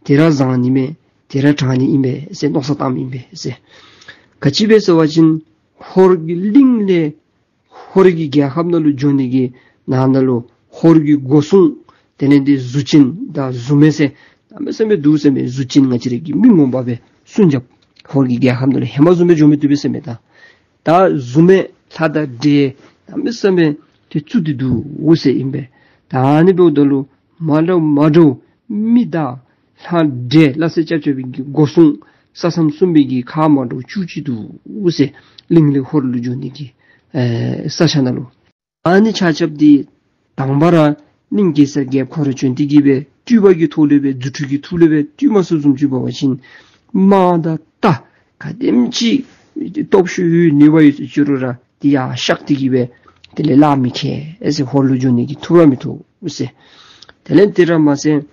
དེ་ར་བཟང་ནི་མས། དེ་ར་དྲག་ནི་ཨིན་པས་ཟེར་མནོ་བསམ་བཏངམ་ཨིན་པས་ཟེར། ག་ཅི་སྦེ་ཟེར་བ་ཅིན་ཧོར་གྱི་གླིང་ལས་ཧོར་གྱི་རྒྱལ་ཁབ་ནང་ལུ་འགྱོ་ནི་གི་ནང་ན་ལུ་ཧོར་གྱི་སྒོ་སྲུང་དེ་ལས་ཏེ་གཟུ་ཅན་དང་གཟུ་མེད་ཟེར་གནམ་མེད་ས་མེད་འདུག་ཟེར་མས། གཟུ་ཅན་ང་བཅས་ར་གི་མི་ངོ་མ་སྦེ་སྲུང་རྐྱབ། ཧོར་གྱི་རྒྱལ་ཁབ་ནང་ལུ་ཧེ་མ་བཟུམ་སྦེ་འགྱོ་མི་བཏུབ་པས་ཟེར་མས། ད་ད་གཟུ་མེད་ལྷ་དང་འདྲེ་གནམ་མེད་ས་མེད་ཏེ་བཙུགས་ཏེ་འདུག་ཟེར་ཨིན་པས། ད་ཨ་ནི་འབདཝ་ད་ལུ་མ་འདྲཝ་མ་འདྲཝ་མི་དང་ལྷ་འདྲེ་སླ་བསྲེ་རྐྱབ་རྐྱབ་པའི་གི་སྒོ་སྲུང་ས་མཚམས་སྲུང་བའི་གི་ཁག་མ་འདྲཝ་བཅུ་གཅིག་འདུག་ཟེར། གླིང་ལས་ཧོར་ལུ་འགྱོ་ནི་གི་ཨེ་ས་ཆ་ནང་ལུ། ཨ་ནི་ཆ་ཁྱབ་འདི་དང་པ་ར་གླིང་གེ་སར་རྒྱལཔོ་ཁོ་ར་བྱོན་ཏེ་གི་སྦེ་སྤྲུལ་པ་གི་ཐོག་ལས་སྦེ་རྫུ་འཕྲུལ་གྱི་ཐོག་ལས་སྦེ་བཏུལ་མ་ཚུགས་བཟུམ་ཅིག་འབད་བ་ཅིན་དམག་དང་རྟ་ག་དེམ་ཅིག་སྟོབས་ཤུགས་ཡོད་ནུས་པ་ཡོད་ཟེར་ཅི་རུང་ར་དེ་ཡང་གཤགས་ཏེ་གི་སྦེ་དེ་ལས་ལཱ་མི་ཁེལ་ཟེར། ཧོར་ལུ་འགྱོ་ནི་གི་ཐུབ་ར་མི་ཐུབ་ཟེར། དེ་ལས་དེ་ར་མ་ཚད་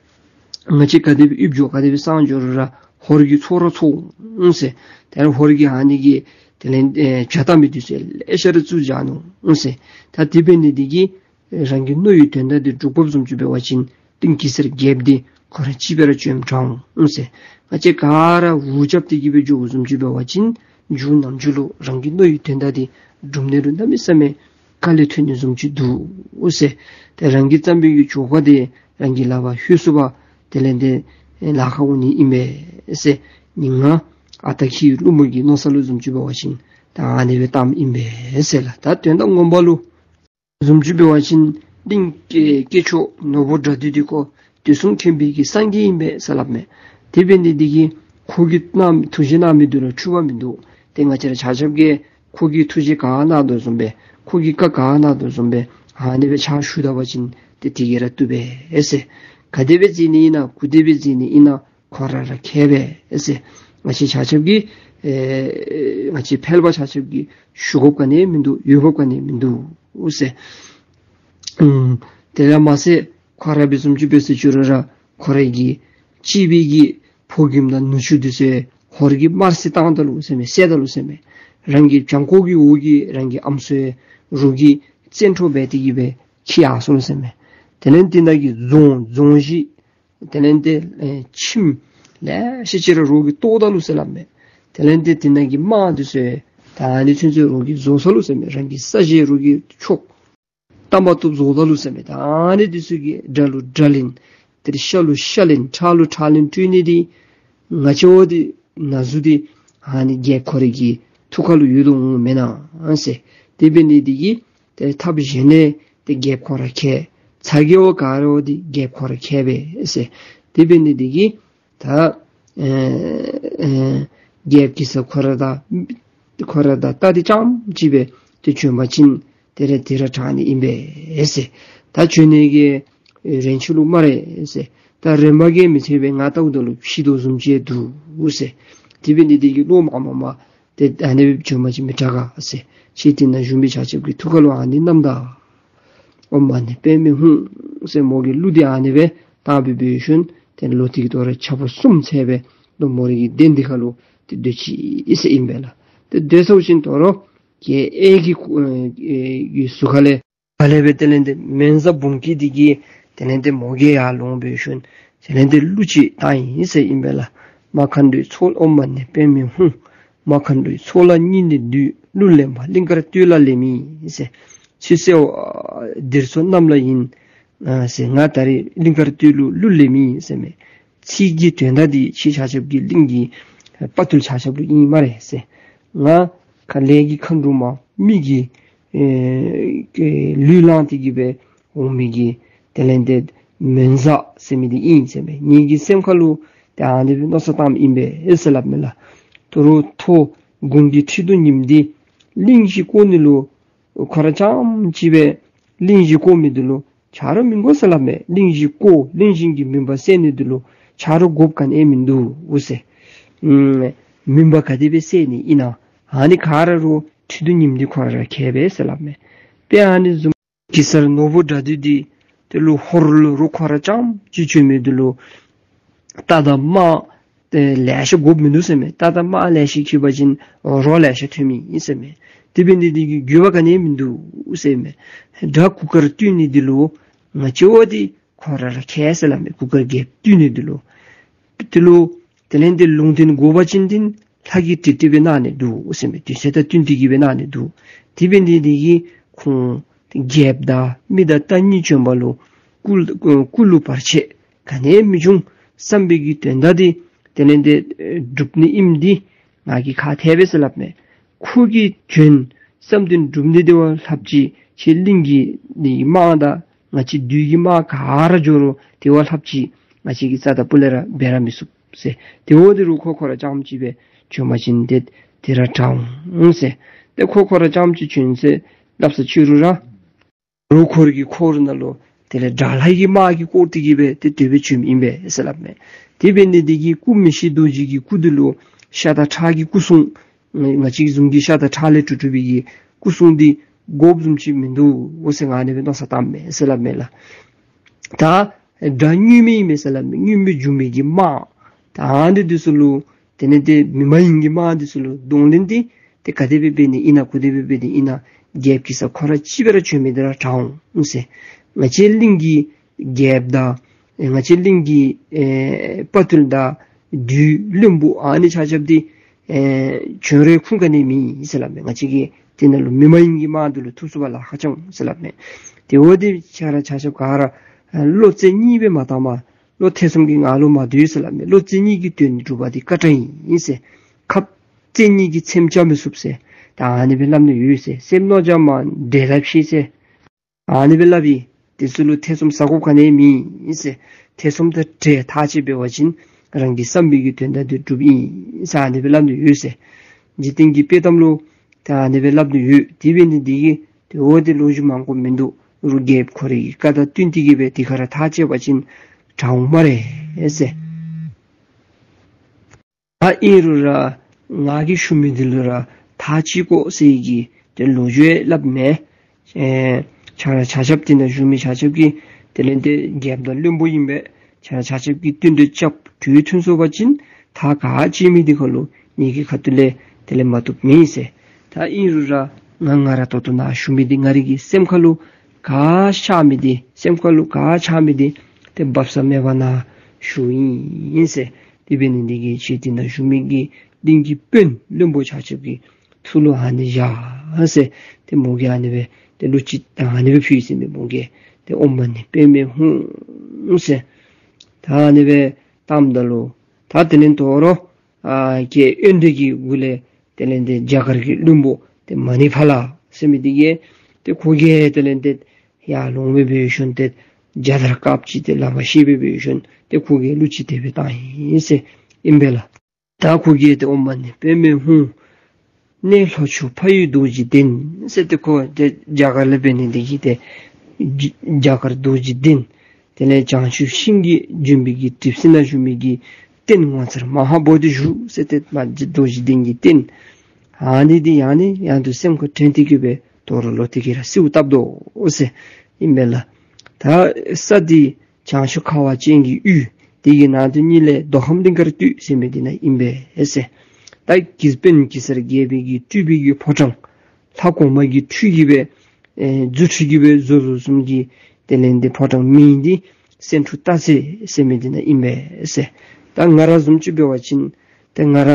ང་བཅས་ག་དེ་སྦེ་ཡུལ་འགྱོ་ག་དེ་སྦེ་སངས་འགྱོ་རུང་ར་ཧོར་གྱིས་ཚོར་ར་ཚོར་འོང་ཟེར། དེ་ལས་ཧོར་གྱིས་ཨ་ནི་གི་དེ་ལས་ཨེ་བྱ་ལྟ་མི་འདི་ཚུ་ལེ་ཤ་ར་བཙུགས་བཞག་ནུག་ཟེར། ད་དེ་འབད་ནི་འདི་གིས་རང་གི་མནོ་བའི་དོན་དག་འདི་འགྲུབ་དགོཔ་བཟུམ་ཅིག་འབད་བ་ཅིན་གླིང་གེ་སར་རྒྱལཔོ་འདི་ཁོ་ར་གཅིག་སྦེ་ར་བྱོནམ་དྲག་འོང་ཟེར། ང་བཅས་ག་ར་འུ་ཅག་འདི་གིས་སྦེ་འགྱོ་དགོཔ་བཟུམ་ཅིག་འབད་བ་ཅིན་མཇུག་ནམ་མཇུག་ལུ་རང་གི་མནོ་བའི་དོན་དག་འདི་འགྲུབ་ནི་ལུ་གནམ་མེད་ས་མེད་དཀའ་ལས་ཐོན་ནི་བཟུམ་ཅིག་འདུག་ཟེར། ཏེ་རང་གིས་བརྩམས་པའི་གི་བྱ་དགའ་འདི་རང་གི་ལག་པར་ལྷོད་ཚུགས་པར་དེ་ལས་ཏེ་ལཱ་ཁག་འོང་ནི་ཨིན་པས་ཟེར། ངེའི་ཨ་སྟག་ཁྱི་ཀླུ་མོ་གི་མནོ་བསམ་ལུ་བཟུམ་ཅིག་འབད་བ་ཅིན་ ད་ཨ་ནི་སྦེ་བཏངམ་ཨིན་པས་ཟེར་ལགས། ད་དོན་དག་ངོ་མ་ལུ་བཟུམ་ཅིག་འབད་བ་ཅིན་གླིང་སྐྱེས་སྐྱེས་མཆོག་ནོར་བུ་དགྲ་འདུལ་འདི་ཁོ་དུས་གསུམ་མཁྱེན་པའི་གི་སངས་རྒྱས་ཨིན་པས་ཟེར་སླབ་མས། དེ་འབད་ནི་འདི་གིས་ཁོ་གིས་གནང་ཐུགས་བཞེད་གནང་མི་འདི་ལུ་འཁྲུལ་པ་མིན་འདུག། ཏེ་ང་བཅས་ར་ཆ་ཁྱབ་ཀྱིས་ཁོ་གིས་ཐུགས་བཞེད་ག་གནང་དོ་བཟུམ་སྦེ་ཁོ་གིས་བཀའ་ག་གནང་དོ་བཟུམ་སྦེ་ཨ་ནི་སྦེ་ཕྱག་ཞུ་ད་པ་ཅིན་ཏེ་དེ་གིས་ར་བཏུབ་པས་ཟེར། ག་དེ་སྦེ་མཛད་ནི་ཨིན་ན་གུ་དེ་སྦེ་མཛད་ནི་ཨིན་ན་ཁོ་ར་ར་མཁས་པས་ཟེར། ང་བཅས་ཆ་ཁྱབ་ཀྱིས་ཨེ་ང་བཅས་ཕལ་པ་ཆ་ཁྱབ་ཀྱིས་ཞུ་དགོཔ་ག་ནི་མིན་འདུག། འོས་འབབ་ག་ནི་མིན་འདུག་ཟེར། ཨུམ། དེ་ལས་མ་ཚད་ཁོ་ར་འབད་བཟུམ་ཅིག་འབད་ཟེར་ཅི་རུང་ར་ཁོ་རའི་གི་གཅེས་པའི་གི་ཕོ་རྒནམ་དང་ནུ་གཅུང་འདི་ཚུ་ཧོར་གྱིས་དམར་བསད་བཏང་ད་ལོ་ཟེར་མས། བསད་ད་ལོ་ཟེར་མས། རང་གི་བྱང་ཁོག་གི་འོག་གི་རང་གི་ཨམ་སྲུ་རོགས་ཀྱིས་བཙན་འཕྲོག་འབད་དེ་གི་སྦེ་འཁྱིད་ཡར་སོ་ལོ་ཟེར་མས། དེ་ལས་དེ་ནང་གི་རྫོང་རྫོང་གཞི་དེ་ལས་ཏེ་ཨེ་ཁྱིམ་ལེ་ཤ་ཅིག་ར་རོགས་ཀྱིས་བཏོག་ད་ལོ་ཟེར་སླབ་མས། དེ་ལས་ཏེ་དེ་ནང་གི་དམག་འདི་ཚུ་ད་ཨ་ནི་ཚུན་ཚོད་རོགས་ཀྱིས་བཟོ་ཚར་ལོ་ཟེར་མས། རང་གི་ས་གཞི་རོགས་ཀྱིས་འཕྱོག་བཏང་མ་བཏུབ་བཟོ་ད་ལོ་ཟེར་མས། ད་ཨ་ནི་འདི་ཚུ་གི་དགྲ་ལུ་དགྲ་ལན་ཏེ་ཤ་ལུ་ཤ་ལན་ཁྲག་ལུ་ཁྲག་ལན་སྤྲོད་ནི་འདི་ང་བཅས་འོ་འདི་ན་ཟུག་འདི་ཨ་ནི་རྒྱལཔོ་ཁོ་རའི་གི་ཐུགས་ཁ་ལུ་ཡོད་དོ་འོང་མེན་ན་ཟེར། དེ་འབད་ནི་འདི་གིས་ཏེ་ཐབས་གཞན་ནི་ཏེ་རྒྱལཔོ་ཁོ་ར་མཁས། ཚ་གྱང་བ་ག་ར་འོ་འདི་རྒྱལཔོ་ཁོ་ར་མཁས་པས་ཟེར། དེ་འབད་ནི་འདི་གིས་ད་ཨེ་ཨེ་རྒྱལཔོ་གེ་སར་ཁོ་ར་དང་ཁོ་ར་དང་རྟ་འདི་རྐྱངམ་ཅིག་སྦེ་ཏེ་བྱོན་པ་ཅིན་དེ་ར་དེ་ར་དྲག་ནི་ཨིན་པས་ཟེར། ད་བྱོན་ནི་གི་རན་ཆི་ལུ་སྨ་རེ་ཟེར། ད་རན་པ་གིས་མི་ཚད་པས་ང་ལྟཝ་ད་ལུ་ཕྱི་དོ་བཟུམ་ཅིག་འདུག་ཟེར། དེ་འབད་ནི་འདི་གིས་བློ་མ་མ་མ་ཏེ་ཨ་ནི་སྦེ་བྱོན་པ་ཅིན་མི་དྲག་ག་ཟེར། ཁྱེད་དེ་ནང་བཞུགས་མི་ཆ་ཁྱབ་ཀྱི་ཐུགས་ཁ་ལུ་ཨ་ནི་རྣམ་དག། ཨོཾ་མ་ཎི་པདྨེ་ཧཱུྃ་ཟེར་མོ་གིས་གླུ་འདི་ཨ་ནི་སྦེ་བཏང་སྦེ་འབད་ཞིནམ་ཏེ་ལོག་སྟེ་གི་དོ་རུང་ཆ་ཕོ་གསུམ་འཚོལ་སྦེ་ལོག་མོ་རའི་གི་གདན་འདི་ཁ་ལུ་ཏེ་སྡོད་ཅི་ཟེར་ཨིན་པས་ལགས། ཏེ་སྡོད་ཚར་ཞིནམ་དོ་རུང་གི་ཨེ་གི་ཨེ་གི་ཟུར་ཁ་ལས་ཕར་ལས་སྦེ་དེ་ལས་ཏེ་མོན་བཟའ་འབུམ་སྐྱིད་འདི་གིས་དེ་ལས་ཏེ་མོ་གིས་ཡར་ལོང་འབད་ཞིནམ་དེ་ལས་ཏེ་གླུ་ཅིག་བཏང་ཡི་ཟེར་ཨིན་པས་ལགས། མ་མཁའ་འགྲོའི་ཚོགས་ཨོཾ་མ་ཎི་པདྨེ་ཧཱུྃ། མ་མཁའ་འགྲོའི་ཚོགས་ལ་སྙིང་ནས་འདུད། གླུ་ལེན་པ་གླིང་དཀར་སྟོད་ལ་ལེན་མི་ཟེར། ཚེ་བསོད་འདིར་འཚོ་རྣམས་ལ་ཡིན་ཟེར། ང་ད་རེས་གླིང་དཀར་སྟོད་ལུ་གླུ་ལེན་མི་ཟེར་མས། ཚིག་གི་དོན་དག་འདི་ཁྱེད་ཆ་ཁྱབ་ཀྱི་གླིང་གི་དཔའ་ཐུལ་ཆ་ཁྱབ་ལུ་ཨིན་སྨ་རེ་ཟེར། ང་ཁ་ལས་ཀྱི་མཁའ་འགྲོ་མ་མི་གི་ཨེ་ལུས་བླངས་ཏེ་གི་སྦེ་འོང་མི་གི་དེ་ལས་ཏེ་མོན་བཟའ་ཟེར་མི་འདི་ཨིན་ཟེར་མས། ངེ་གི་སེམས་ཁ་ལུ་ཏེ་ཨ་ནི་སྦེ་མནོ་བསམ་བཏངམ་ཨིན་པས་ཟེར་སླབ་མས་ལགས། དོ་རུང་མཐོ་དགུང་གི་ཁྲི་གདུགས་ཉིམ་འདི་གླིང་བཞི་བསྐོར་ནི་ལུ་ཁོ་ར་རྐྱངམ་ཅིག་སྦེ་གླིང་བཞི་བསྐོར་མི་འདི་ལུ་ཆ་རོགས་མི་དགོ་ཟེར་སླབ་མས། གླིང་བཞི་བསྐོར་གླིང་བཞི་གི་མུན་པ་སེལ་ནི་འདི་ལུ་ཆ་རོགས་དགོཔ་ག་ནི་མིན་འདུག་ཟེར། ཨུམ་མུན་པ་ག་དེ་སྦེ་སེལ་ནི་ཨིན་ན། ཨ་ནི་ག་ར་རུང་ཁྲི་གདུགས་ཉིམ་འདི་ཁོ་ར་ར་མཁས་པས་ཟེར་སླབ་མས། དཔེ་ཨ་ནི་བཟུམ་གེ་སར་ནོར་བུ་དགྲ་འདུལ་འདི་དེ་ལུ་ཧོར་ལུ་རོགས་ཁོ་ར་རྐྱངམ་ཅིག་བྱོན་མི་འདི་ལུ་རྟ་དང་དམག་ཏེ་ལེ་ཤ་དགོཔ་མིན་འདུག་ཟེར་མས། རྟ་དང་དམག་ལེ་ཤ་འཁྱིད་པ་ཅིན་རོགས་ལེ་ཤ་ཐོན་མི་ཨིན་ཟེར་མས། དེ་འབད་ནི་འདི་གིས་འགྱོད་པ་ག་ནི་མིན་འདུག་ཟེར་མས། དགྲ་གུར་དཀར་བཏུལ་ནི་འདི་ལུ་ང་བཅས་འོ་འདི་ཁོ་ར་ར་མཁས་ཟེར་སླབ་མས། གུར་དཀར་རྒྱལཔོ་བཏུལ་ནི་འདི་ལུ། དེ་ལུ་དེ་ལས་ཏེ་ལུང་བསྟན་དགོ་པ་ཅིན་ཏེ་ལྷ་གིས་ཏིག་ཏིག་སྦེ་གནང་ནི་འདུག་ཟེར་མས། དུས་ཚོད་དང་བསྟུན་ཏེ་གི་སྦེ་གནང་ནི་འདུག། དེ་འབད་ནི་འདི་གིས་ཁོང་རྒྱལཔོ་དང་མི་དང་རྟ་གཉིས་བྱོན་པ་ལུ་སྐུ་སྐུ་ལུ་བར་ཆད་ག་ནི་མི་འབྱུང་བསམ་པའི་གི་དོན་དག་འདི་དེ་ལས་ཏེ་སྒྲུབ་ནི་ཨིནམ་འདི་ང་གིས་ཁག་ཐེག་པས་ཟེར་སླབ་མས། ཁོ་གིས་བྱོན་བསམ་དོན་འགྲུབ་ནི་དེ་བ་ལྷགཔ་ཅིག་ཁྱེད་གླིང་གི་ནི་དམག་དང་ང་བཅས་བདུད་ཀྱི་དམག་ག་ར་འགྱོ་རུང་དེ་བ་ལྷགཔ་ཅིག་ང་བཅས་ཀྱིས་རྩ་དང་སྤུ་ལས་ར་འབད་ར་མི་ཚུགས་ཟེར། དེ་འོ་དེ་རུང་ཁོ་ཁོ་ར་རྐྱངམ་ཅིག་སྦེ་བྱོན་པ་ཅིན་ཏེ་དེ་ར་དྲག་འོང་ཟེར། ཏེ་ཁོ་ཁོ་ར་རྐྱངམ་ཅིག་བྱོན་ཟེར་སླབ་ས་ཅི་རུང་ར་རོགས་ཁོ་རའི་གི་འཁོར་ནང་ལུ་དེ་ལས་དགྲ་ལྷ་གི་དམག་གིས་བསྐོར་ཏེ་གི་སྦེ་ཏེ་དེ་སྦེ་བྱོནམ་ཨིན་པས་ཟེར་སླབ་མས། དེ་འབད་ནི་འདི་གིས་སྐུ་མི་ཤིགས་རྡོ་རྗེ་གི་སྐུ་འདི་ལུ་ཤ་དང་ཁྲག་གི་སྐུ་གསུང་ང་བཅས་བཟུམ་གྱི་ཤ་དང་ཁྲག་ལས་གྲུབ་གྲུབ་པའི་གི་སྐུ་གསུང་འདི་དགོཔ་བཟུམ་ཅིག་མིན་འདུག་འོ་ཟེར་ང་ཨ་ནི་སྦེ་མནོ་བསམ་བཏངམ་མས་ཟེར་སླབ་མས་ལགས། ད་དགྲ་དངོས་མེད་ཨིན་མས་ཟེར་སླབ་མས། དངོས་མེད་འབྱུང་མི་གི་དམག་ད་ཨ་ནི་འདི་ཚུ་ལུ་དེ་ལས་ཏེ་མི་མ་ཡིན་གྱི་དམག་འདི་ཚུ་ལུ་གདོང་ལེན་འདི་ཏེ་ག་དེ་སྦེ་འབད་ནི་ཨིན་ན་གུ་དེ་སྦེ་འབད་ནི་ཨིན་ན་རྒྱལཔོ་གེ་སར་ཁོ་ར་གཅིག་སྦེ་ར་བྱོན་མི་འདི་ར་དྲག་འོང་ཟེར། ང་བཅས་གླིང་གི་རྒྱལཔོ་དང་ང་བཅས་གླིང་གི་ཨེ་དཔའ་ཐུལ་དང་བདུད་བློན་པོ་ཨ་ནི་ཆ་ཁྱབ་འདི་ཨེ་བྱོན་རུང་ཁུངས་ག་ནི་མེད་ཟེར་སླབ་མས། ང་བཅས་ཀྱིས་དེ་ནང་ལུ་མི་མ་ཡིན་གྱི་དམག་འདི་ལུ་ཐུབ་ཚུགས་པ་ལཱ་ཁག་ཅིག་འོང་ཟེར་སླབ་མས། དེ་འོ་དེ་ཁྱེད་ར་ཆ་ཁྱབ་ག་ར་བློ་རྩེ་གཉིས་སྦེ་མ་བཏང་མ་བློ་ཐེ་ཚོམ་གྱི་ངང་ལུ་མ་སྡོད་ཟེར་སླབ་མས། བློ་རྩེ་གཉིས་ཀྱི་དོན་འདི་སྒྲུབ་པ་འདི་དཀའ་དྲགས་ཨིན་ཟེར། ཁབ་རྩེ་གཉིས་ཀྱིས་ཚེམ་བཅག་མི་ཚུགས་ཟེར། ད་ཨ་ནི་སྦེ་སླབ་ནི་ཡོད་ཟེར། སེམས་མནོ་བྱ་མང་འདྲེ་ལྟ་བུ་ཟེར། ཨ་ནི་སྦེ་སླབ་ཨིན། དེ་ཚུ་ལུ་ཐེ་ཚོམ་ཟ་དགོཔ་ག་ནི་ཡང་མེད་ཟེར། ཐེ་ཚོམ་དང་བྲལ་ཐག་བཅད་འབད་བ་ཅིན་རང་གི་བསམ་པའི་གི་དོན་དག་དེ་འགྲུབ་ཨིན་ཟེར་ཨ་ནི་སྦེ་སླབ་ནི་ཡོད་ཟེར། འཇིག་རྟེན་གྱི་དཔེ་གཏམ་ལུ་ད་ཨ་ནི་སྦེ་སླབ་ནི་ཡོད། དེ་འབད་ནི་འདི་གིས་དེ་འོ་དེ་ལོ་རྒྱུས་མང་པོ་མིན་འདུག། རུ་རྒྱལཔོ་ཁོ་རའི་གི་བཀའ་དང་བསྟུན་ཏེ་གི་སྦེ་དེ་ཁར་ཐག་བཅད་པ་ཅིན་དྲག་འོང་སྨ་རེ་ཟེར། ད་ཨིན་རུང་ར་ང་གིས་ཞུ་མི་འདི་ལུ་ར་ཐག་བཅད་དགོ་ཟེར་གྱི་དེ་ལོ་རྒྱུས་སླབ་མེད། ཨེ་ཆ་ར་ཆ་ཁྱབ་དེ་ནང་བཞུགས་མི་ཆ་ཁྱབ་ཀྱིས་དེ་ལས་དེ་རྒྱལཔོ་དང་བློན་པོ་ཨིན་པས། ཆ་ར་ཆ་ཁྱབ་ཀྱིས་བསྟུན་གྲོས་རྐྱབ། གྲོས་མཐུན་སོང་པ་ཅིན་ཐག་ག་བཅད་མི་འདི་ཁར་ལུ་ངེ་གི་ཁ་ཐུག་ལས་དེ་ལས་མ་བཏུབ་མེད་ཟེར། ད་ཨིན་རུང་ར་ང་ང་ར་ད་ལྟོ་ནཱ་ཞུ་མི་འདི་ང་རའི་གི་སེམས་ཁར་ལུ་ག་ཤར་མི་འདི་སེམས་ཁར་ལུ་ག་ཤར་མི་འདི་དེ་སྦ་གསང་མེད་པར་ནཱ་ཞུཝ་ཨིན་ཟེར། དེ་འབད་ནི་འདི་གིས་ཁྱེད་དེ་ནང་བཞུགས་མི་གི་གླིང་གི་དཔོན་བློན་པོ་ཆ་ཁྱབ་ཀྱི་ཐུགས་ལུ་ཨ་ནི་བཞག་ཟེར། དེ་མོ་གིས་ཨ་ནི་སྦེ་དེ་གླུ་ཅིག་ཨ་ནི་སྦེ་ཕུལ་ཡི་ཟེར་མས། མོ་གིས་དེ་ཨོཾ་མ་ཎི་པདྨེ་ཧཱུྃ་ཟེར། ད་ཨ་ནི་སྦེ་བཏངམ་ད་ལུ་ད་དེ་ལས་དོ་རུང་ཨ་ཀྱེ་དབོན་སྡེ་གི་གུ་ལས་དེ་ལས་དེ་རྒྱ་གར་གྱི་བློན་པོ་དེ་མ་ཎི་ཕ་ལ་ཟེར་མི་འདི་གིས་དེ་ཁོ་གིས་དེ་ལས་དེ་ཡར་ལོང་སྦེ་འབད་ཞིནམ་དེ་རྒྱ་དར་དཀརཔོ་ཅིག་དེ་ལག་པར་བཤེད་སྦེ་འབད་ཞིནམ་དེ་ཁོ་གིས་གླུ་ཅིག་དེ་སྦེ་བཏང་ཡི་ཟེར་ཨིན་པས་ལགས། ད་ཁོ་གིས་དེ་ཨོཾ་མ་ཎི་པདྨེ་ཧཱུྃ། གནས་ལྷོ་ཕྱོགས་ཕ་ཡུལ་རྡོ་རྗེ་གདན་ཟེར། དེ་ཁོ་དེ་རྒྱ་གར་ལས་འབད་ནི་འདི་གིས་དེ་རྒྱ་གར་རྡོ་རྗེ་གདན། དེ་ལས་བྱང་ཆུབ་ཤིང་གི་ལྗོན་པའི་གི་གྲིབ་བསིལ་ནང་བཞུགས་མི་གི་རྟེན་ངོ་མཚར་མ་ཧཱ་བོ་དྷི་ཞུ་ཟེར། དེ་མ་རྡོ་རྗེ་གདན་གྱི་རྟེན་ཨ་ནི་འདི་ཡང་ནས་ཡང་དུ་སེམས་ཁར་དྲན་ཏེ་གི་སྦེ་དོ་རུང་ལོག་སྟེ་གི་ར་གསོལཝ་བཏབ་དོ་ཟེར་ཨིན་པས་ལགས། ད་ས་འདི་བྱང་ཆུབ་ཁ་བ་ཅན་གྱི་ཡུལ། དེ་གི་ནང་དུ་གཉིས་ལས་མདོ་ཁམས་གླིང་དཀར་སྟོད་ཟེར་མི་འདི་ནང་ཨིན་པས་ཟེར། ད་གི་དཔོན་གེ་སར་རྒྱལ་པོའི་གི་སྤྲུལ་པའི་གི་ཕོ་བྲང་ལྷ་གོང་མ་གི་འཕྲུལ་གྱིས་སྦེ་ཨེ་རྫུ་འཕྲུལ་གྱིས་སྦེ་བཟོ་བཟོཝ་བཟུམ་གྱི་དེ་ལས་དེ་ཕོ་བྲང་མིང་འདི་སེང་ཕྲུག་སྟག་རྩེ་ཟེར་མི་འདི་ནང་ཨིན་པས་ཟེར། ད་ང་ར་བཟུམ་ཅིག་འབད་བ་ཅིན་དེ་ང་ར་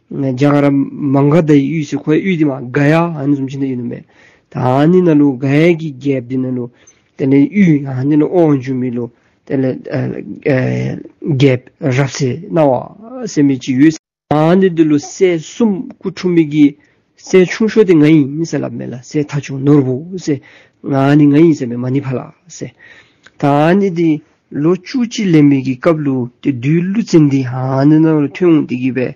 རྒྱ་གར་མ་ག་དྷའི་ཡུལ་ཟེར། ཁོའི་ཡུལ་འདི་མ་ག་ཡ་ཨ་ནི་བཟུམ་ཅིག་ནང་ཨིན་ནུག་མས། ད་ཨ་ནི་ནང་ལུ་ག་ཡ་གི་རྒྱལཔོ་འདི་ནང་ལུ་དེ་ལས་ཡུལ་ཨ་ནི་ལུ་དབང་བསྒྱུར་མི་ལུ་དེ་ལས་ཨ་ཨ་རྒྱལཔོ་རབ་གསལ་སྣང་བ་ཟེར་མི་ཅིག་ཡོད། ཨ་ནི་འདི་ལུ་སྲས་གསུམ་སྐུ་འཁྲུངས་མི་གི་སྲས་ཆུང་ཤོས་འདི་ང་ཨིན་ཟེར་སླབ་མས་ལགས། སྲས་ཐ་ཆུང་ནོར་བུ་ཟེར། ང་ཨ་ནི་ང་ཨིན་ཟེར་མས། མ་ཎི་ཕ་ལ་ཟེར། ད་ཨ་ནི་འདི་ལོ་བཅུ་གཅིག་ལང་མི་གི་སྐབས་ལུ་དེ་བདུད་ཀླུ་བཙན་འདི་ཨ་ནི་ནང་ལུ་ཐོན་འོང་སྟེ་གི་སྦེ་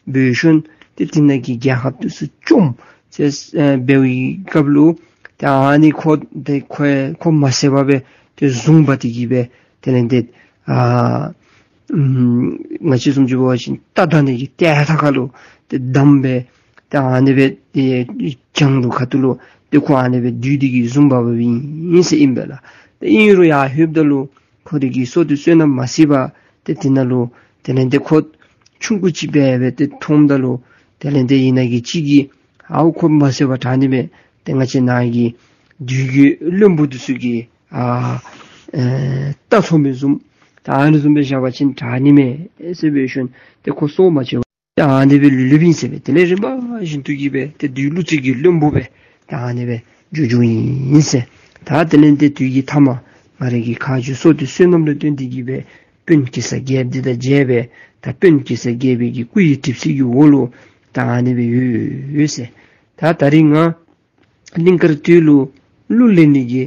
འབད་ཞིནམ་དེ་དེ་ནང་གི་རྒྱལ་ཁབ་འདི་ཚུ་བཅོམ་ཟེར་ཨེ་འབད་བའི་སྐབས་ལུ་ད་ཨ་ནི་ཁོ་དེ་ཁོ་ཁོ་མ་བསད་པར་སྦེ་དེ་བཟུང་འབག་སྟེ་གི་སྦེ་དེ་ལས་དེ་ཨ་ཨུམ་ང་བཅས་བཟུམ་ཅིག་འབད་བ་ཅིན་རྟ་བདའ་ནི་གི་རྟའི་ཐག་ཁར་ལུ་དེ་བསྡམས་སྦེ་ད་ཨ་ནི་སྦེ་དེ་བྱང་ལུ་ཁ་ཐུག་ལུ་དེ་ཁོ་ཨ་ནི་སྦེ་བདུད་འདི་གིས་བཟུང་འབག་འབགཔ་ཨིན་ཟེར་ཨིན་པས་ལགས། དེ་ཨིན་རུང་ཡར་ལྷོདཔ་ད་ལུ་ཁོ་རའི་གི་སྲོག་འདི་བསོད་ནམས་མ་ཟད་པར་དེ་དེ་ནང་ལུ་དེ་ལས་དེ་ཁོ་ཆུང་ཀུ་ཅིག་སྦེ་སྦེ་དེ་མཐོངམ་ད་ལུ་དེ་ལས་དེ་ཨིན་ན་གི་ཅིག་གིས་ཨའུ་ཁོ་མ་བསད་པར་དྲག་ནི་མས། དེ་ང་བཅས་ནཱ་གི་བདུད་ཀྱི་བློན་པོ་འདི་ཚུ་གིས་ཨ་ཨེ་རྟ་འཚོ་མི་བཟུམ་ད་ཨ་ནི་བཟུམ་སྦེ་བཞག་པ་ཅིན་དྲག་ནི་མས་ཟེར་འབད་ཞིནམ་དེ་ཁོ་སྲོག་མ་བཅད་པར་ཨ་ནི་སྦེ་ལུས་ལུསཔ་ཨིན་ཟེར་མས། དེ་ལས་རིམ་པ་བཞིན་དུ་གི་སྦེ་དེ་བདུད་ཀླུ་བཙན་གྱི་བློན་པོ་སྦེ་ད་ཨ་ནི་སྦེ་འགྱོ་འགྱོཝ་ཨིན་ཟེར། ད་དེ་ལས་དེ་དུས་ཀྱི་མཐའ་མ་ང་རའི་གི་ཁ་རྗེ་སྲོག་འདི་བསོད་ནམས་ལུ་བརྟེན་ཏེ་གི་སྦེ་དཔོན་གེ་སར་རྒྱལཔོ་འདི་དང་མཇལ་སྦེ་ད་དཔོན་གེ་སར་རྒྱལ་པོའི་གི་སྐུ་ཡི་གྲིབ་བསིལ་གྱི་འོག་ལུ་ད་ཨ་ནི་སྦེ་ཡོད་ཡོད་ཟེར། ད་ད་རིས་ང་གླིང་དཀར་སྟོད་ལུ་གླུ་ལེན་ནི་གི་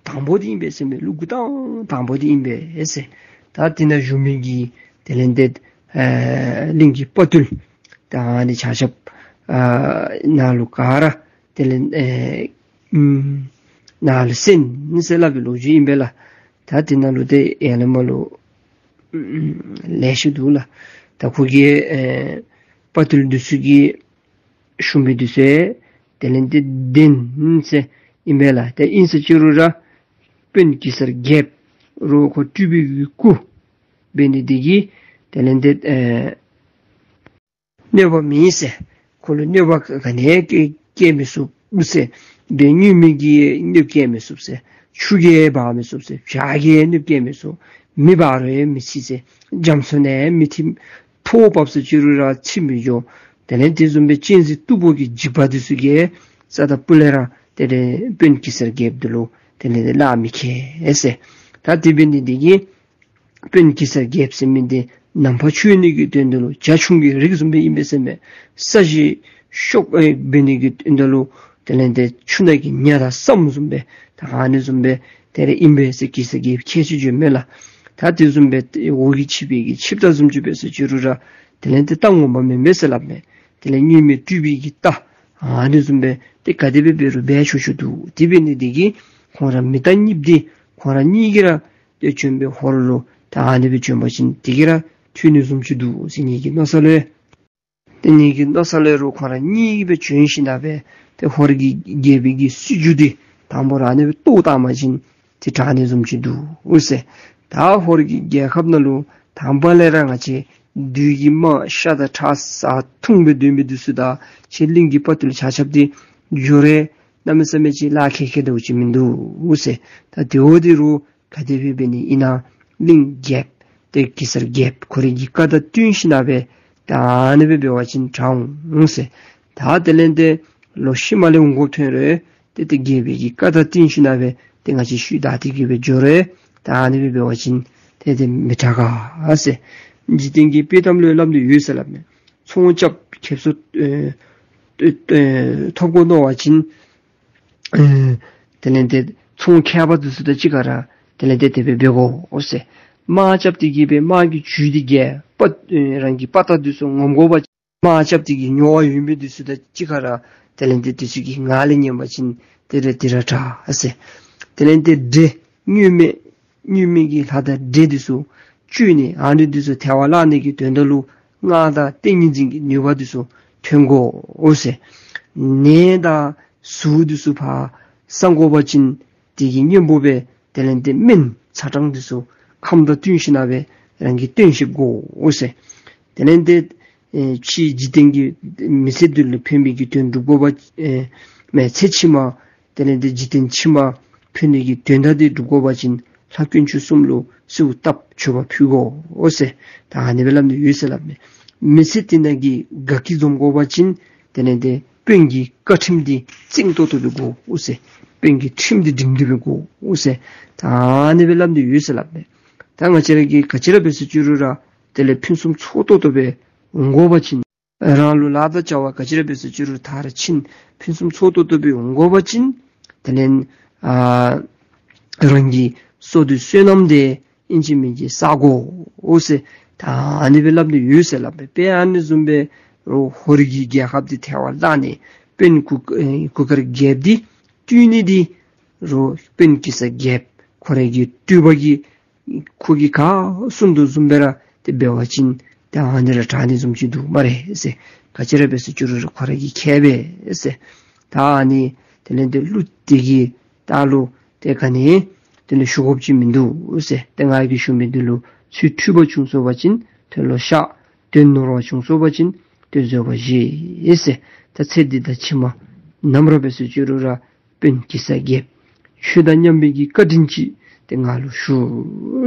དང་པོ་འདི་ཨིན་པས་ཟེར་མས། གླུ་འགོ་དང་དང་པོ་འདི་ཨིན་པས་ཟེར། ད་དེ་ནང་བཞུགས་མི་གི་དེ་ལས་དེ་ཨེ་གླིང་གི་དཔའ་བརྟུལ་ད་ཨ་ནི་ཆ་ཁྱབ་ཨ་ནཱ་ལུ་ག་ར་དེ་ལས་ཨེ་ཨུམ་ནཱ་ལུ་གསན་ཟེར་སླབ་པའི་ལོ་རྒྱུས་ཨིན་པས་ལགས། ད་དེ་ནང་ལུ་དེ་ཡར་ལས་མར་ལུ་ཨུམ་ལེ་ཤ་འདུག་ལགས། ད་ཁོ་གི་ཨེ་དཔའ་བརྟུལ་འདི་ཚུ་གིས་ཞུ་མི་འདི་ཚུ་དེ་ལས་དེ་བདེན་ཟེར་ཨིན་པས་ལགས། དེ་ཨིན་ཟེར་ཅི་རུང་ར་དཔོན་གེ་སར་རྒྱལཔོ་རུ་ཁོ་སྤྲུལ་པའི་གི་སྐུ་འབད་ནི་འདི་གིས་དེ་ལས་དེ་ཨེ་གནོད་པ་མེད་ཟེར། ཁོ་ལུ་གནོད་པ་ག་ནི་ཡང་བཀལ་མི་ཚུགས་ཟེར། དེ་སྨྱུག་མིག་གིས་གནོདཔ་བཀལ་མི་ཚུགས་ཟེར། ཆུ་གིས་འབག་མི་ཚུགས་ཟེར། བྱག་གིས་གནོདཔ་བཀལ་མི་ཚུགས། མེ་འབར་རུང་མི་འཚིག་ཟེར། རྒྱ་མཚོ་ནང་མི་ཐིམ། ཐོག་བབས་ཟེར་ཅི་རུང་ར་འཚིག་མི་འགྱོ། དེ་ལས་དེ་བཟུམ་སྦེ་གཅན་གཟན་སྟུག་པོ་གི་འཇིགས་པ་འདི་ཚུ་གིས་རྩ་དང་སྤུ་ལས་ར་དེ་ལས་དཔོན་གེ་སར་རྒྱལཔོ་འདི་ལུ་དེ་ལས་དེ་གླགས་མི་ཁེལ་ཟེར། ད་དེ་འབད་ནི་འདི་གིས་དཔོན་གེ་སར་རྒྱལཔོ་ཟེར་མི་འདི་ནམ་མཁའ་ཆོད་ནི་གི་དོན་དུ་ལུ་བྱ་ཁྱུང་གི་རིགས་བཟུམ་སྦེ་ཨིན་པས་ཟེར་མས། ས་གཞི་ ཤོག་ཨེ་འབད་ནི་གི་དོན་དག་ལུ་དེ་ལས་ཏེ་ཆུ་ནང་གི་ཉ་དང་སྲམ་བཟུམ་སྦེ་ད་ཨ་ནི་བཟུམ་སྦེ་དེ་ར་ཨིན་པས་ཟེར་གེ་སར་གྱིས་ཁྱད་ཆོས་བརྗོདཔ་མས་ལགས། ད་དེ་བཟུམ་སྦེ་འོག་གི་ཆིབས་པའི་གི་ཆིབས་རྟ་བཟུམ་ཅིག་འབད་ཟེར་ཅི་རུང་ར་དེ་ལས་ཏེ་རྟ་ངོ་མ་མེན་མས་ཟེར་སླབ་མས། དེ་ལས་སྔོན་མེ་སྤྲུལ་པའི་གི་རྟ་ཨ་ནི་བཟུམ་སྦེ་ཏེ་ག་དེ་སྦེ་འབད་རུང་འབད་ཆོག་ཆོག་འདུག། དེ་འབད་ནི་དེ་གིས་ཁོང་ར་མི་རྟ་གཉིསཔོ་འདི་ཁོང་ར་གཉིས་ཀྱིས་ར་ཏེ་བྱོན་པའི་ཧོར་ལུ་ད་ཨ་ནི་སྦེ་བྱོན་པ་ཅིན་དེ་གིས་ར་འཐུས་ནི་བཟུམ་ཅིག་འདུག་ཟེར་ངེ་གི་མནོ་ས་ལུ། ཏེ་ངེ་གི་མནོ་ས་ལུ་རུང་ཁོང་ར་གཉིས་སྦེ་བྱོན་ཞིནམ་ལས་ཏེ་ཧོར་གྱི་རྒྱལ་པོའི་གི་སྲིད་བྱུས་འདི་དང་པོ་ར་ཨ་ནི་སྦེ་བཏོག་བཏང་པ་ཅིན་ཏེ་དྲག་ནི་བཟུམ་ཅིག་འདུག་ཟེར། ད་ཧོར་གྱི་རྒྱལ་ཁབ་ནང་ལུ་དང་པ་ལས་ར་ང་བཅས་བདུད་ཀྱི་དམག་ཤ་དང་ཁྲག་བཟའ་འཐུང་སྦེ་སྡོད་མི་འདི་ཚུ་དང་ཕྱི་གླིང་གི་དཔའ་རྟུལ་ཆ་ཁྱབ་འདི་འགྱུར་རེ་གནམ་མེད་ས་མེད་ཅིག་ལཱ་ཁག་ཁག་འདྲཝ་ཅིག་མིན་འདུག་ཟེར། ད་དེ་འབདཝ་ད་རུང་ག་དེ་སྦེ་འབད་ནི་ཨིན་ན་གླིང་རྒྱལཔོ་ཏེ་གེ་སར་རྒྱལཔོ་ཁོ་རའི་གི་བཀའ་དང་བསྟུན་ཞིནམ་ལས་ད་ཨ་ནི་སྦེ་འབད་བ་ཅིན་དྲག་འོང་ཟེར། ད་དེ་ལས་ཏེ་ལོག་ཤུལ་མ་ལས་འོང་དགོཔ་ཐོན་རུང་ཏེ་ཏེ་རྒྱལ་པོའི་གི་བཀའ་དང་བསྟུན་ཞིནམ་ལས་ཏེ་ང་བཅས་ཤུལ་བདའ་སྟེ་གི་སྦེ་འགྱོ་རུང་ད་ཨ་ནི་སྦེ་འབད་བ་ཅིན་ཏེ་ཏེ་མི་དྲག་ག་ཟེར། འཇིག་རྟེན་གྱི་དཔྱེ་གཏམ་ལུ་སླབ་ནི་ཡོད་ཟེར་སླབ་མས། ཚོང་རྐྱབ་ཁེབ་སང་ཨེ་ཨེ་ཨེ་ཐོབ་དགོ་མནོ་བ་ཅིན་ཨེ་དེ་ལས་ཏེ་ཚོང་མཁས་པ་འདི་ཚུ་དང་གཅིག་ཁར་དེ་ལས་ཏེ་དེ་སྦེ་འབད་དགོ་ཟེར། དམག་རྐྱབ་སྟེ་གི་སྦེ་དམག་གི་ཇུས་འདི་རྒྱལ་པོ་ཨེ་རང་གི་དཔའ་རྟགས་འདི་ཚུ་ངོམ་དགོ་པ་ཅིན་དམག་རྐྱབ་སྟེ་གི་མྱོང་བ་ཡོད་མི་འདི་ཚུ་དང་གཅིག་ཁར་དེ་ལས་ཏེ་འདི་ཚུ་གི་ངག་ལས་ཉན་པ་ཅིན་དེ་ར་དེ་ར་དྲག་ཟེར། དེ་ལས་ཏེ་འདྲེ་སྔོན་མེ་སྔོན་མེ་གི་ལྷ་དང་འདྲེ་འདི་ཚུ་བཅོས་ནི་ཨ་ནི་འདི་ཚུ་ཐལ་བར་བརླག་ནི་གི་དོན་དག་ལུ་སྔགས་དང་ཏིང་ངེ་འཛིན་གྱི་ནུས་པ་འདི་ཚུ་ཐོན་དགོ་ཟེར། ནད་དང་ཟུག་འདི་ཚུ་ཕར་སངས་དགོ་པ་ཅིན་དེ་གི་གཉེན་པོ་སྦེ་དེ་ལས་ཏེ་སྨན་ཚ་གྲང་འདི་ཚུ་ཁམས་དང་བསྟུན་ཞིནམ་ལས་རང་གིས་བསྟེན་ཤེས་དགོ་ཟེར། དེ་ལས་ཏེ་ཨེ་ཕྱི་འཇིག་རྟེན་གྱི་མི་ཚེ་འདི་ལུ་ཕན་པའི་གི་དོན་སྒྲུབ་དགོ་པ་ཨེ་མི་ཚེ་ཕྱི་མ་དེ་ལས་ཏེ་འཇིག་རྟེན་ཕྱི་མ་ཕན་ནི་གི་དོན་དག་འདི་སྒྲུབ་དགོ་པ་ཅིན་ལྷ་དཀོན་མཆོག་གསུམ་ལུ་གསོལཝ་བཏབ་མཆོད་པ་ཕུལ་དགོ་ཟེར། ད་ཨ་ནི་སྦེ་སླབ་ནི་ཡོད་ཟེར་སླབ་མས། མི་ཚེ་འདི་ནང་གི་དགའ་སྐྱིད་འཛོམས་དགོ་པ་ཅིན་དེ་ལས་ཏེ་དཔོན་གྱི་བཀའ་ཁྲིམས་འདི་བརྟན་ཏོག་ཏོ་སྦེ་དགོ་ཟེར། དཔོན་གྱི་ཁྲིམས་འདི་སྒྲིང་སྒྲི་སྦེ་དགོ་ཟེར། ད་ཨ་ནི་སྦེ་སླབ་ནི་ཡོད་ཟེར་སླབ་མས། ད་ང་བཅས་ར་གིས་ག་ཅི་ར་འབད་ཟེར་ཅི་རུང་ར་དེ་ལས་ཕུན་སུམ་ཚོགས་ཏོག་ཏོ་སྦེ་འོང་དགོ་པ་ཅིན་རང་ལུ་ལཱ་དང་བྱ་བ་ག་ཅི་ར་འབད་ཟེར་ཅི་རུང་མཐར་ཕྱིན་ཕུན་སུམ་ཚོགས་ཏོག་ཏོ་སྦེ་འོང་དགོ་པ་ཅིན་དེ་ལས་ཨ་རང་གི་བསོད་བདེ་བསོད་ནམས་འདི་ཨིན་ཅི་མིན་ཅི་བསག་དགོ་ཟེར། ད་ཨ་ནི་སྦེ་སླབ་ནི་ཡོད་ཟེར་སླབ་མས། དཔེ་ཨ་ནི་བཟུམ་སྦེ་རོགས་ཧོར་གྱི་རྒྱལ་ཁབ་འདི་ཐལ་བར་བརླག་ནི་དཔོན་གུར་ཨེ་གུར་དཀར་རྒྱལཔོ་འདི་བཏུལ་ནི་འདི་རོགས་དཔོན་གེ་སར་རྒྱལཔོ་ཁོ་རའི་གི་སྤྲུལ་པ་གིས་ཁོ་གིས་ག་གསུང་དོ་བཟུམ་སྦེ་ར་ཏེ་འབད་བ་ཅིན་ཏེ་ཨ་ནི་ར་དྲག་ནི་བཟུམ་ཅིག་འདུག་སྨ་རེ་ཟེར། ག་ཅི་ར་འབད་ཟེར་ཅི་རུང་ར་ཁོ་ར་གིས་མཁས་པས་ཟེར། ད་ཨ་ནི་དེ་ལས་ཏེ་ཀླུ་འདི་གིས་ད་ལུ་ཏེ་ག་ནི་དེ་ལས་ཞུ་དགོཔ་ཅིག་མིན་འདུག་ཟེར། ཏེ་ང་གིས་ཞུ་མི་འདི་ལུ་ཚུལ་འཁྲུལ་པ་བྱུང་སོང་པ་ཅིན་དོན་ལུ་བཤགས། དོན་ནོར་བ་བྱུང་སོང་པ་ཅིན་དོན་བཟོད་པ་བཞེས་ཟེར། ད་ཚེ་འདི་དང་ཕྱི་མ་ནམ་ར་འབད་ཟེར་ཅི་རུང་ར་དཔོན་གེ་སར་རྒྱལཔོ་ཁྱོད་དང་མཉམ་པའི་གི་བཀའ་དྲིན་ཅིག་ཏེ་ང་ལུ་ཞུ་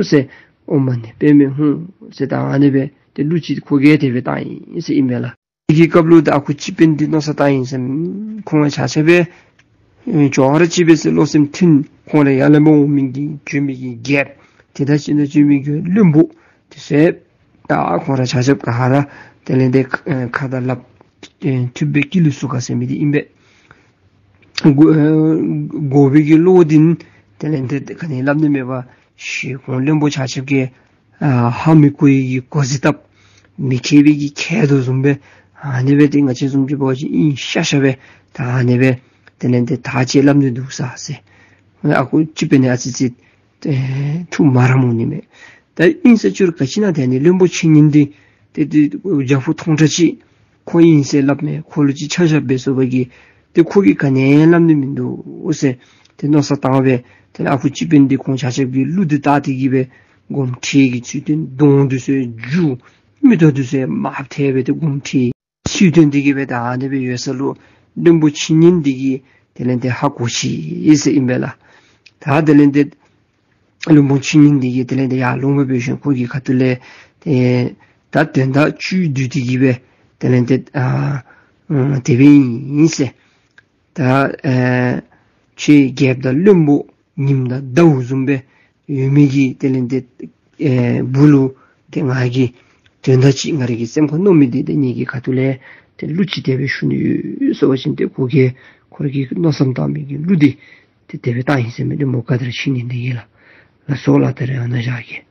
ཟེར། ཨོཾ་མ་ཎི་པདྨེ་ཧཱུྃ་ཟེར། ད་ཨ་ནི་སྦེ་ཏེ་གླུ་ཅིག་ཁོ་གིས་དེ་སྦེ་བཏང་ཡི་ཟེར་ཨིན་པས་ལགས། དེ་གི་སྐབས་ལུ་ད་ཨ་ཁུ་སྤྱི་དཔོན་འདི་མནོ་བསམ་བཏང་ཡི་ཟེར། ཁོང་ཆ་ཁྱབ་སྦེ་ཨེ་ཇོ་ཧར་ཅིག་སྦེ་ཟེར་བློ་སེམས་མཐུན། ཁོང་ར་ཡར་ལས་མར་འོང་མི་གི་བྱོན་མི་གི་རྒྱལཔོ་དེ་དང་གཅིག་ཁར་བྱོན་མི་གི་བློན་པོ་དེ་ཚུ་ད་ཁོང་ར་ཆ་ཁྱབ་ག་ར་དེ་ལས་ཏེ་ཁ་དང་ལགཔ་ཨེ་ཐུབ་པའི་དཀྱིལ་ལུ་ཟུག་ག་ཟེར་མི་འདི་ཨིན་པས། དགོ་ཨེ་དགོ་པའི་གི་བློ་འདི་དེ་ལས་ཏེ་ག་ནི་སླབ་ནི་མེད་པར་ཞི་ཁོང་བློན་པོ་ཆ་ཁྱབ་ཀྱིས་ཨ་ཧ་མི་གོ་བའི་གི་གོ་ཟི་བཏབ། མི་མཁས་པའི་གི་མཁས་དོ་བཟུམ་སྦེ་ཨ་ནི་སྦེ་ཏེ་ང་བཅས་བཟུམ་ཅིག་འབད་བ་ཅིན་ཨིན་ཤ་ཤ་སྦེ་ད་ཨ་ནི་སྦེ་དེ་ལས་ཏེ་ད་ཅི་སླབ་ནི་འདུག་ས་ཟེར། ཨ་ཁུ་སྤྱི་དཔོན་ཨ་ཙི་ཙི་ཨེ་ཐུགས་མ་རངས་འོང་ནི་མས། ད་ཨིན་ཟེར་ཅི་རུང་ག་ཅི་ཨིན་ན་དེ་ནི་བློན་པོ་ཆིངས་ཉིན་འདི་ཏེ་ཏེ་རྒྱ་ཕུག་ཐོང་ཁྲ་ཅིག་ཁོ་ཨིན་ཟེར་སླབ་མས། ཁོ་ལུ་ཅིག་ཆ་བཞག་འབད་སོང་པ་གིས་ཏེ་ཁོ་གིས་ག་ནི་སླབ་ནི་མིན་འདུག་ཟེར་ཏེ་མནོ་བསམ་བཏང་སྦེ་དེ་ལས་ཨ་ཁུ་སྤྱི་དཔོན་འདི་ཁོང་ཆ་ཁྱབ་ཀྱིས་གླུ་འདི་བཏང་སྟེ་གི་སྦེ་དགོངསམ་ཁྲེལ་གྱི་ཚུལ་དུ་གདོང་འདི་ཚུ་མཇུག་མིག་ཏོ་འདི་ཚུ་དམར་ཐལ་སྦེ་ཏེ་དགོངསམ་ཁྲེལ་ཚུལ་སྟོན་ཏེ་གི་སྦེ་ད་ཨ་ནི་སྦེ་ཡོད་ས་ལུ་བློན་པོ་ཆིངས་ཉིན་འདི་གིས་དེ་ལས་ཏེ་ཧ་གོ་ཅི་ཟེར་ཨིན་པས་ལགས། ད་དེ་ལས་ཏེ་བློན་པོ་ཆིངས་ཉིན་འདི་གིས་དེ་ལས་ཏེ་ཡར་ལུང་པ་སྦེ་བྱོན། ཁོ་གི་ཁ་ཐུག་ལས་ཏེ་ད་དོན་དག་བཅུད་བསྡུས་ཏེ་གི་སྦེ་དེ་ལས་ཏེ་ཨ་ཨ་དེ་སྦེ་ཨིན་ཟེར། ད་ཨེ་ཁྱེད་རྒྱལཔོ་དང་བློན་པོ་ཉིམ་དང་ཟླཝ་བཟུམ་སྦེ་ཡོད་མི་གི་དེ་ལས་ཏེ་ཨེ་བུ་ལུ་ཏེ་ང་གིས་དོན་དག་ཅིག་ང་རའི་གི་སེམས་ཁར་མནོ་མི་འདི་ཏེ་ངེ་གི་ཁ་ཐུག་ལས་ ཏེ་གླུ་ཅིག་དེ་སྦེ་ཞུ་ནི་ཡོད་ཟེར་བ་ཅིན་ཏེ་ཁོ་གིས་ཁོ་ར་གི་མནོ་བསམ་བཏང་མི་གི་གླུ་འདི་ཏེ་དེ་སྦེ་བཏང་ཡི་ཟེར་མི་འདི་མོ་ག་དེ་ར་ཤེས་ནི་འདི་གིས་ལགས། ལགས་སོ་ལགས། ད་རེས་ཨ་ནཱ་བཞག་གེ།